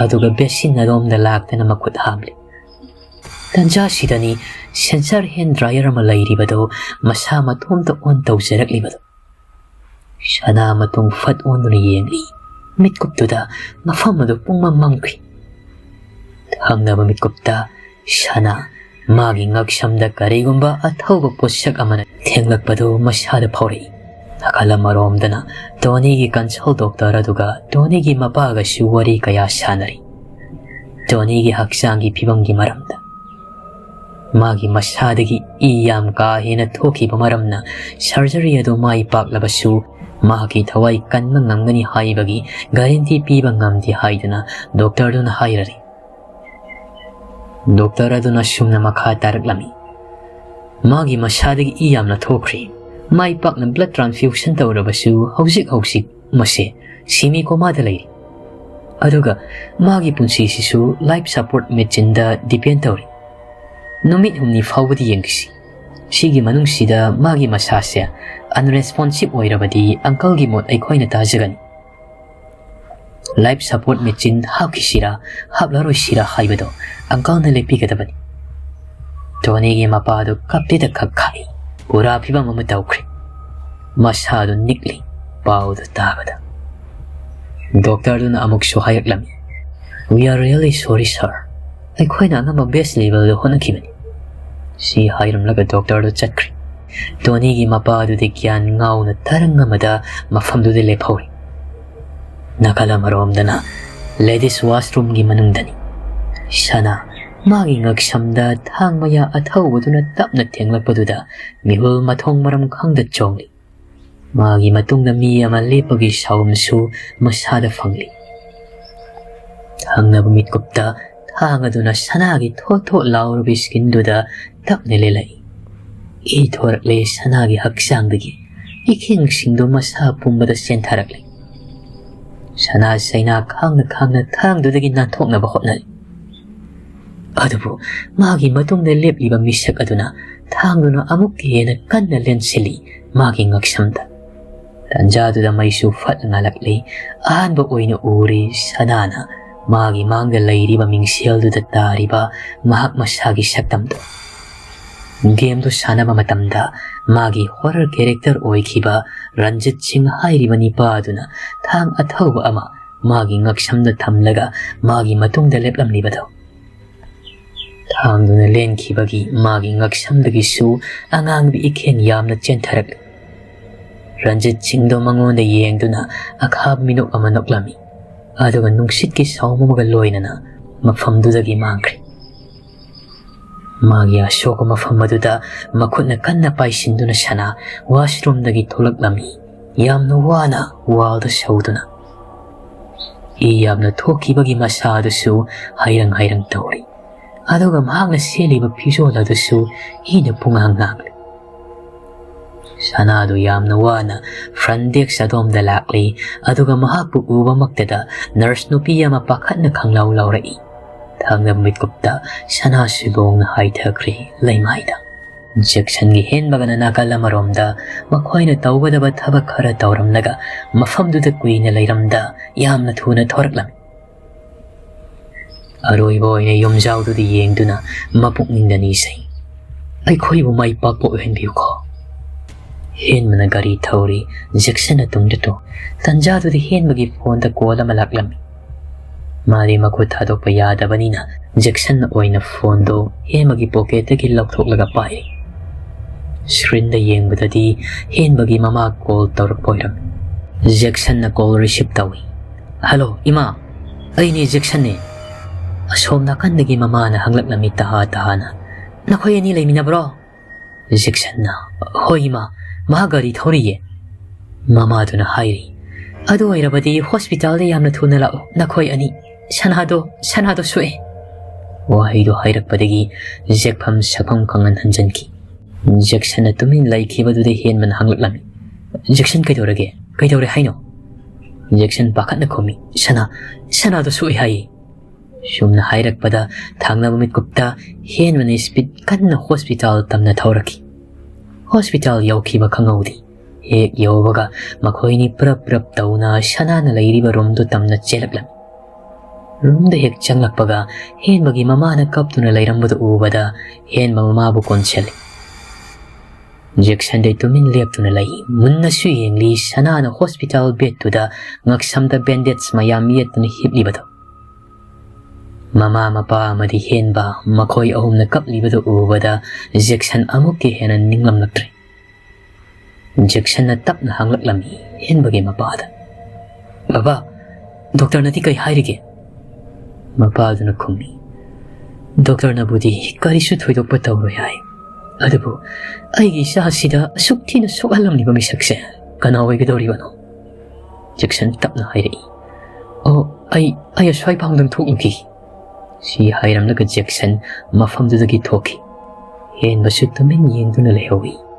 ꯑꯗꯨꯒ basin ꯑꯗꯣꯝꯗ ꯂꯥꯛꯇꯨꯅ ꯃꯈꯨꯠ ꯍꯥꯝꯂꯤ꯫ ꯇꯟꯖꯥꯁꯤꯗꯅꯤ sensor hand dryer ꯑꯃ ꯂꯩꯔꯤꯕꯗꯨ ꯃꯁꯥ ꯃꯇꯣꯝꯇ on ꯇꯧꯖꯔꯛꯂꯤꯕꯗꯨ꯫ ꯁꯅꯥ ꯃꯇꯨꯡ ꯐꯠ ꯑꯣꯟꯗꯨꯅ ꯌꯦꯡꯂꯤ꯫ ꯃꯤꯠꯀꯨꯞꯇꯨꯗ ꯃꯐꯝ ꯑꯗꯨ ꯄꯨꯡꯃꯝ ꯃꯝꯈ꯭ꯔꯤ꯫ ꯊꯪꯅꯕ ꯃꯤꯠꯀꯨꯞꯇ ꯁꯅꯥ ꯃꯥꯒꯤ ꯉꯛꯁꯝꯗ ꯀꯔꯤꯒꯨꯝꯕ ꯑꯊꯧꯕ ꯄꯣꯠꯁꯛ ꯑꯃꯅ ꯊꯦꯡꯂꯛꯄꯗꯨ ꯃꯁꯥꯗ ꯐꯥꯎꯔꯛꯏ꯫ ꯅꯥꯀꯜ ꯑꯃꯔꯣꯝꯗꯅ ꯇꯣꯅꯤꯒꯤ consult doctor ꯑꯗꯨꯒ ꯇꯣꯅꯤꯒꯤ ꯃꯄꯥꯒꯁꯨ ꯋꯥꯔꯤ ꯀꯌꯥ ꯁꯥꯟꯅꯔꯤ꯫ ꯇꯣꯅꯤꯒꯤ ꯍꯛꯆꯥꯡꯒꯤ ꯐꯤꯕꯝꯒꯤ ꯃꯔꯝꯗ꯫ ꯃꯥꯒꯤ ꯃꯁꯥꯗꯒꯤ ꯏ ꯌꯥꯝ ꯀꯥ ꯍꯦꯟꯅ ꯊꯣꯛꯈꯤꯕ ꯃꯔꯝꯅ surgery ꯑꯗꯨ ꯃꯥꯏ ꯄꯥꯛꯂꯕꯁꯨ ꯃꯍꯥꯛꯀꯤ ꯊꯋꯥꯏ ꯀꯟꯕ ꯉꯝꯒꯅꯤ ꯍꯥꯏꯕꯒꯤ guarantee ꯄꯤꯕ ꯉꯝꯗꯦ ꯍꯥꯏꯗꯨꯅ doctorꯗꯨꯅ ꯍꯥꯏꯔꯔꯤ꯫ Doctor ꯑꯗꯨꯅ ꯁꯨꯝꯅ ꯃꯈꯥ ꯇꯥꯔꯛꯂꯝꯃꯤ, ꯃꯥꯒꯤ ꯃꯁꯥꯗꯒꯤ ꯏ ꯌꯥꯝꯅ ꯊꯣꯛꯈ꯭ꯔꯤ꯫ ꯃꯥꯏ ꯄꯥꯛꯅ blood transfusion ꯇꯧꯔꯕꯁꯨ ꯍꯧꯖꯤꯛ ꯍꯧꯖꯤꯛ ꯃꯁꯦ semi comaꯗ ꯂꯩꯔꯤ꯫ ꯑꯗꯨꯒ ꯃꯥꯒꯤ ꯄꯨꯟꯁꯤꯁꯤꯁꯨ life support machineꯗ depend ꯇꯧꯔꯤ꯫ ꯅꯨꯃꯤꯠ ꯍꯨꯝꯅꯤ ꯐꯥꯎꯕꯗꯤ ꯌꯦꯡꯈꯤꯁꯤ꯫ ꯁꯤꯒꯤ ꯃꯅꯨꯡꯁꯤꯗ ꯃꯥꯒꯤ ꯃꯁꯥꯁꯦ unresponsive ꯑꯣꯏꯔꯕꯗꯤ uncleꯒꯤ ꯃꯣꯠ ꯑꯩꯈꯣꯏꯅ ꯇꯥꯖꯒꯅꯤ꯫ Life support machine ꯍꯥꯞꯈꯤꯁꯤꯔꯥ ꯍꯥꯞꯂꯔꯣꯏꯁꯤꯔꯥ ꯍꯥꯏꯕꯗꯣ uncleꯅ ꯂꯦꯞꯄꯤꯒꯗꯕꯅꯤ꯫ ꯇꯣꯅꯤꯒꯤ ꯃꯄꯥꯗꯨ ꯀꯞꯇꯦꯗ ꯈꯛ ꯈꯥꯛꯏ꯫ ꯄꯨꯔꯥ ꯐꯤꯕꯝ ꯑꯃ ꯇꯧꯈ꯭ꯔꯦ꯫ ꯃꯁꯥꯗꯨ ꯅꯤꯛꯂꯤ ꯄꯥꯎꯗꯨ ꯇꯥꯕꯗ꯫ Doctorꯗꯨꯅ ꯑꯃꯨꯛꯁꯨ ꯍꯥꯏꯔꯛꯂꯝꯃꯤ, "We are really sorry, sir. ꯑꯩꯈꯣꯏꯅ ꯑꯉꯝꯕ best levelꯗ ꯍꯣꯠꯅꯈꯤꯕꯅꯤ꯫" ꯁꯤ ꯍꯥꯏꯔꯝꯂꯒ doctorꯗꯨ ꯆꯠꯈ꯭ꯔꯦ꯫ ꯇꯣꯅꯤꯒꯤ ꯃꯄꯥꯗꯨꯗꯤ ꯒ꯭ꯌꯥꯟ ꯉꯥꯎꯅ ꯇꯔꯪ ꯑꯃꯗ ꯃꯐꯝꯗꯨꯗ ꯂꯦꯞꯍꯧꯔꯤ꯫ ꯅꯥꯀꯜ ꯑꯃꯔꯣꯝꯗꯅ ladies washroomꯒꯤ ꯃꯅꯨꯡꯗꯅꯤ꯫ ꯁꯅꯥ ꯃꯥꯒꯤ ꯉꯛꯁꯝꯗ ꯊꯥꯡ ꯃꯌꯥ ꯑꯊꯧꯕꯗꯨꯅ ꯇꯞꯅ ꯊꯦꯡꯂꯛꯄꯗꯨꯗ ꯃꯤꯍꯨꯜ ꯃꯊꯣꯡ ꯃꯔꯝ ꯈꯪꯗ ꯆꯣꯡꯂꯤ꯫ ꯃꯥꯒꯤ ꯃꯇꯨꯡꯗ ꯃꯤ ꯑꯃ ꯂꯦꯞꯄꯒꯤ ꯁꯥꯎꯝꯁꯨ ꯃꯁꯥꯗ ꯐꯪꯂꯤ꯫ ꯊꯪꯅꯕ ꯃꯤꯠꯀꯨꯞꯇ ꯊꯥꯡ ꯑꯗꯨꯅ ꯁꯅꯥꯒꯤ ꯊꯣꯠ ꯊꯣꯠ ꯂꯥꯎꯔꯕ ꯏꯁꯀꯤꯟꯗꯨꯗ ꯇꯞꯅ ꯂꯦꯜꯂꯛꯏ꯫ ꯏ ꯊꯣꯔꯛꯂꯦ ꯁꯅꯥꯒꯤ ꯍꯛꯆꯥꯡꯗꯒꯤ꯫ ꯏꯈꯦꯡꯁꯤꯡꯗꯨ ꯃꯁꯥ ꯄꯨꯝꯕꯗ ꯆꯦꯟꯊꯔꯛꯂꯦ꯫ ꯁꯅꯥ ꯆꯩꯅꯥ ꯈꯥꯡꯅ ꯈꯥꯡꯅ ꯊꯥꯡꯗꯨꯗꯒꯤ ꯅꯥꯟꯊꯣꯛꯅꯕ ꯍꯣꯠꯅꯔꯤ꯫ ꯑꯗꯨꯕꯨ ꯃꯥꯒꯤ ꯃꯇꯨꯡꯗ ꯂꯦꯞꯂꯤꯕ ꯃꯤꯁꯛ ꯑꯗꯨꯅ ꯊꯥꯡꯗꯨꯅ ꯑꯃꯨꯛꯀ ꯍꯦꯟꯅ ꯀꯟꯅ ꯂꯦꯟꯁꯤꯜꯂꯤ ꯃꯥꯒꯤ ꯉꯛꯁꯝꯗ꯫ ꯇꯥꯟꯖꯥꯗꯨꯗ ꯃꯩꯁꯨ ꯐꯠ ꯉꯥꯜꯂꯛꯂꯤ꯫ ꯑꯍꯥꯟꯕ ꯑꯣꯏꯅ ꯎꯔꯤ ꯁꯅꯥꯅ ꯃꯥꯒꯤ ꯃꯥꯡꯗ ꯂꯩꯔꯤꯕ ꯃꯤꯡꯁꯦꯜꯗꯨꯗ ꯇꯥꯔꯤꯕ ꯃꯍꯥꯛ ꯃꯁꯥꯒꯤ ꯁꯛꯇꯝꯗꯨ꯫ ꯒꯦꯝꯗꯨ ꯁꯥꯟꯅꯕ ꯃꯇꯝꯗ ꯃꯥꯒꯤ ꯍꯣꯔꯔ ꯀꯦꯔꯦꯛꯇꯔ ꯑꯣꯏꯈꯤꯕ ꯔꯟꯖꯤꯠ ꯁꯤꯡ ꯍꯥꯏꯔꯤꯕ ꯅꯤꯄꯥ ꯑꯗꯨꯅ ꯊꯥꯡ ꯑꯊꯧꯕ ꯑꯃ ꯃꯥꯒꯤ ꯉꯛꯁꯝꯗ ꯊꯝꯂꯒ ꯃꯥꯒꯤ ꯃꯇꯨꯡꯗ ꯂꯦꯞꯂꯝꯂꯤꯕꯗꯨ꯫ ꯊꯥꯡꯗꯨꯅ ꯂꯦꯟꯈꯤꯕꯒꯤ ꯃꯥꯒꯤ ꯉꯛꯁꯝꯗꯒꯤꯁꯨ ꯑꯉꯥꯡꯕꯤ ꯏꯈꯦꯡ ꯌꯥꯝꯅ ꯆꯦꯟꯊꯔꯛꯂꯤ꯫ ꯔꯟꯖꯤꯠ ꯁꯤꯡꯗꯣ ꯃꯉꯣꯟꯗ ꯌꯦꯡꯗꯨꯅ ꯑꯈꯥꯕ ꯃꯤꯅꯣꯛ ꯑꯃ ꯅꯣꯛꯂꯝꯃꯤ, ꯑꯗꯨꯒ ꯅꯨꯡꯁꯤꯠꯀꯤ ꯁꯥꯎꯝ ꯑꯃꯒ ꯂꯣꯏꯅꯅ ꯃꯐꯝꯗꯨꯗꯒꯤ ꯃꯥꯡꯈ꯭ꯔꯦ꯫ ꯃꯥꯒꯤ ꯑꯁꯣꯛꯄ ꯃꯐꯝ ꯑꯗꯨꯗ ꯃꯈꯨꯠꯅ ꯀꯟꯅ ꯄꯥꯏꯁꯤꯟꯗꯨꯅ ꯁꯅꯥ ꯋꯥꯁꯔꯨꯝꯗꯒꯤ ꯊꯣꯛꯂꯛꯂꯝꯃꯤ, ꯌꯥꯝꯅ ꯋꯥꯅ ꯋꯥꯜꯗ ꯁꯧꯗꯨꯅ꯫ ꯏ ꯌꯥꯝꯅ ꯊꯣꯛꯈꯤꯕꯒꯤ ꯃꯁꯥ ꯑꯗꯨꯁꯨ ꯍꯩꯔꯪ ꯍꯩꯔꯪ ꯇꯧꯔꯤ, ꯑꯗꯨꯒ ꯃꯍꯥꯛꯅ ꯁꯦꯠꯂꯤꯕ ꯐꯤꯖꯣꯜ ꯑꯗꯨꯁꯨ ꯏꯅ ꯄꯨꯡꯍꯥꯡ ꯍꯥꯡꯂꯤ꯫ ꯁꯅꯥꯗꯨ ꯌꯥꯝꯅ ꯋꯥꯅ ꯐ꯭ꯔꯟ ꯗꯦꯛꯁ ꯑꯗꯣꯝꯗ ꯂꯥꯛꯂꯤ, ꯑꯗꯨꯒ ꯃꯍꯥꯛꯄꯨ ꯎꯕꯃꯛꯇꯗ ꯅꯔꯁ ꯅꯨꯄꯤ ꯑꯃ ꯄꯥꯈꯠꯅ ꯈꯪꯂꯥꯎ ꯂꯥꯎꯔꯛꯏ꯫ ꯊꯪꯅꯕ ꯃꯤꯠꯀꯨꯞꯇ ꯁꯅꯥ ꯁꯤꯕꯣꯡꯅ ꯍꯥꯏꯊꯈ꯭ꯔꯦ ꯂꯩꯃꯥꯏꯗ꯫ ꯖꯦꯛꯁꯟꯒꯤ ꯍꯦꯟꯕꯒꯅ ꯅꯥꯀꯜ ꯑꯃꯔꯣꯝꯗ ꯃꯈꯣꯏꯅ ꯇꯧꯒꯗꯕ ꯊꯕꯛ ꯈꯔ ꯇꯧꯔꯝꯂꯒ ꯃꯐꯝꯗꯨꯗ ꯀꯨꯏꯅ ꯂꯩꯔꯝꯗ ꯌꯥꯝꯅ ꯊꯨꯅ ꯊꯣꯔꯛꯂꯝꯃꯤ꯫ ꯑꯔꯣꯏꯕ ꯑꯣꯏꯅ ꯌꯨꯝꯖꯥꯎꯗꯨꯗ ꯌꯦꯡꯗꯨꯅ ꯃꯄꯨꯛꯅꯤꯡꯗ ꯅꯤꯖꯩ, "ꯑꯩꯈꯣꯏꯕꯨ ꯃꯥꯏ ꯄꯥꯛꯄ ꯑꯣꯏꯍꯟꯕꯤꯌꯨꯀꯣ"꯫ ꯍꯦꯟꯕꯅ ꯒꯥꯔꯤ ꯊꯧꯔꯤ, ꯖꯦꯛꯁꯟꯅ ꯇꯨꯡꯗ ꯇꯣꯡ꯫ ꯇꯟꯖꯥꯗꯨꯗ ꯍꯦꯟꯕꯒꯤ ꯐꯣꯟꯗ ꯀꯣꯜ ꯑꯃ ꯂꯥꯛꯂꯝꯃꯤ꯫ ꯃꯥꯗꯤ ꯃꯈꯨꯠ ꯊꯥꯗꯣꯛꯄ ꯌꯥꯗꯕꯅꯤꯅ ꯖꯦꯛꯁꯟꯅ ꯑꯣꯏꯅ ꯐꯣꯟꯗꯨ ꯍꯦꯟꯕꯒꯤ ꯄꯣꯀꯦꯠꯇꯒꯤ ꯂꯧꯊꯣꯛꯂꯒ ꯄꯥꯏꯔꯤ꯫ ꯁ꯭ꯀ꯭ꯔꯤꯟꯗ ꯌꯦꯡꯕꯗꯗꯤ ꯍꯦꯟꯕꯒꯤ ꯃꯃꯥ ꯀꯣꯜ ꯇꯧꯔꯛꯄ ꯑꯣꯏꯔꯝꯃꯤ꯫ ꯖꯦꯛꯁꯟꯅ ꯀꯣꯜ ꯔꯤꯁꯤꯞ ꯇꯧꯏ꯫ "ꯍꯜꯂꯣ, ꯏꯃꯥ꯫ ꯑꯩꯅꯦ, ꯖꯦꯛꯁꯟꯅꯦ"꯫ ꯑꯁꯣꯝ ꯅꯥꯀꯟꯗꯒꯤ ꯃꯃꯥꯅ ꯍꯪꯂꯛꯂꯝꯃꯤ ꯇꯍꯥ ꯇꯍꯥꯅ, "ꯅꯈꯣꯏ ꯑꯅꯤ ꯂꯩꯃꯤꯟꯅꯕ꯭ꯔꯣ?" ꯖꯦꯛꯁꯟꯅ, "ꯍꯣꯏ ꯏꯃꯥ, ꯃꯍꯥꯛ ꯒꯥꯔꯤ ꯊꯧꯔꯤꯌꯦ"꯫ ꯃꯃꯥꯗꯨꯅ ꯍꯥꯏꯔꯤ, "ꯑꯗꯨ ꯑꯣꯏꯔꯕꯗꯤ ꯍꯣꯁꯄꯤꯇꯥꯜꯗ ꯌꯥꯝꯅ ꯊꯨꯅ ꯂꯥꯛꯎ, ꯅꯈꯣꯏ ꯑꯅꯤ꯫ ꯁꯅꯥꯗꯣ, ꯁꯅꯥꯗꯣ ꯁꯣꯛꯑꯦ"꯫ ꯋꯥꯍꯩꯗꯣ ꯍꯥꯏꯔꯛꯄꯗꯒꯤ ꯖꯦꯛꯐꯝ ꯁꯛꯐꯝ ꯈꯪꯍꯟ ꯍꯟꯖꯟꯈꯤ꯫ ꯖꯦꯛꯁꯟꯅ ꯇꯨꯃꯤꯟ ꯂꯩꯈꯤꯕꯗꯨꯗ ꯍꯦꯟꯕꯅ ꯍꯪꯂꯛꯂꯝꯃꯤ, "ꯖꯦꯛꯁꯟ, ꯀꯩꯗꯧꯔꯒꯦ? ꯀꯩꯗꯧꯔꯦ ꯍꯥꯏꯅꯣ?" ꯖꯦꯛꯁꯟ ꯄꯥꯈꯠꯅ ꯈꯨꯝꯃꯤ, "ꯁꯅꯥ, ꯁꯅꯥꯗꯣ ꯁꯣꯛꯑꯦ ꯍꯥꯏꯌꯦ"꯫ ꯁꯨꯝꯅ ꯍꯥꯏꯔꯛꯄꯗ ꯊꯪꯅꯕ ꯃꯤꯠꯀꯨꯞꯇ ꯍꯦꯟꯕꯅ ꯁ꯭ꯄꯤꯗ ꯀꯟꯅ ꯍꯣꯁꯄꯤꯇꯥꯜ ꯇꯝꯅ ꯊꯧꯔꯛꯈꯤ꯫ ꯍꯣꯁꯄꯤꯇꯥꯜ ꯌꯧꯈꯤꯕ ꯈꯪꯍꯧꯗꯦ꯫ ꯍꯦꯛ ꯌꯧꯕꯒ ꯃꯈꯣꯏꯅꯤ ꯄ꯭ꯔꯞ ꯄ꯭ꯔꯞ ꯇꯧꯅ ꯁꯅꯥꯅ ꯂꯩꯔꯤꯕ ꯔꯨꯝꯗꯨ ꯇꯝꯅ ꯆꯦꯜꯂꯛꯂꯝꯃꯤ꯫ ꯔꯨꯝꯗ ꯍꯦꯛ ꯆꯪꯂꯛꯄꯒ ꯍꯦꯟꯕꯒꯤ ꯃꯃꯥꯅ ꯀꯞꯇꯨꯅ ꯂꯩꯔꯝꯕꯗꯨ ꯎꯕꯗ ꯍꯦꯟꯕ ꯃꯃꯥꯕꯨ ꯀꯣꯟꯁꯤꯜꯂꯤ꯫ ꯖꯦꯛꯁꯟꯗꯤ ꯇꯨꯃꯤꯟ ꯂꯦꯞꯇꯨꯅ ꯂꯩ꯫ ꯃꯨꯟꯅꯁꯨ ꯌꯦꯡꯂꯤ ꯁꯅꯥꯅ ꯍꯣꯁꯄꯤꯇꯥꯜ ꯕꯦꯗꯇꯨꯗ ꯉꯛꯁꯝꯗ ꯕꯦꯟꯗꯦꯖ ꯃꯌꯥꯝ ꯌꯦꯠꯇꯨꯅ ꯍꯤꯞꯂꯤꯕꯗꯨ꯫ ꯃꯃꯥ, ꯃꯄꯥ ꯑꯃꯗꯤ ꯍꯦꯟꯕ ꯃꯈꯣꯏ ꯑꯍꯨꯝꯅ ꯀꯞꯂꯤꯕꯗꯨ ꯎꯕꯗ ꯖꯦꯛꯁꯟ ꯑꯃꯨꯛꯀ ꯍꯦꯟꯅ ꯅꯤꯡꯂꯝꯂꯛꯇ꯭ꯔꯦ꯫ ꯖꯦꯛꯁꯟꯅ ꯇꯞꯅ ꯍꯪꯂꯛꯂꯝꯃꯤ ꯍꯦꯟꯕꯒꯤ ꯃꯄꯥꯗ, "ꯕꯕꯥ, ꯗꯣꯛꯇꯔꯅꯗꯤ ꯀꯩ ꯍꯥꯏꯔꯤꯒꯦ?" ꯃꯄꯥꯗꯨꯅ ꯈꯨꯝꯃꯤ, "ꯗꯣꯛꯇꯔꯅꯕꯨꯗꯤ ꯀꯔꯤꯁꯨ ꯊꯣꯏꯗꯣꯛꯄ ꯇꯧꯔꯣꯏ ꯍꯥꯏ꯫ ꯑꯗꯨꯕꯨ ꯑꯩꯒꯤ ꯏꯆꯥꯁꯤꯗ ꯑꯁꯨꯛ ꯊꯤꯅ ꯁꯣꯛꯍꯜꯂꯝꯂꯤꯕ ꯃꯤꯁꯛꯁꯦ ꯀꯅꯥ ꯑꯣꯏꯒꯗꯧꯔꯤꯕꯅꯣ?" ꯖꯦꯛꯁꯟ ꯇꯞꯅ ꯍꯥꯏꯔꯛꯏ, "ꯑꯣ, ꯑꯩ, ꯑꯩ ꯑꯁ꯭ꯋꯥꯏ ꯐꯥꯡꯗꯪ ꯊꯣꯛꯂꯨꯈꯤ"꯫ ꯁꯤ ꯍꯥꯏꯔꯝꯂꯒ ꯖꯦꯛꯁꯟ ꯃꯐꯝꯗꯨꯗꯒꯤ ꯊꯣꯛꯈꯤ꯫ ꯍꯦꯟꯕꯁꯨ ꯇꯨꯃꯤꯟ ꯌꯦꯡꯗꯨꯅ ꯂꯩꯍꯧꯏ꯫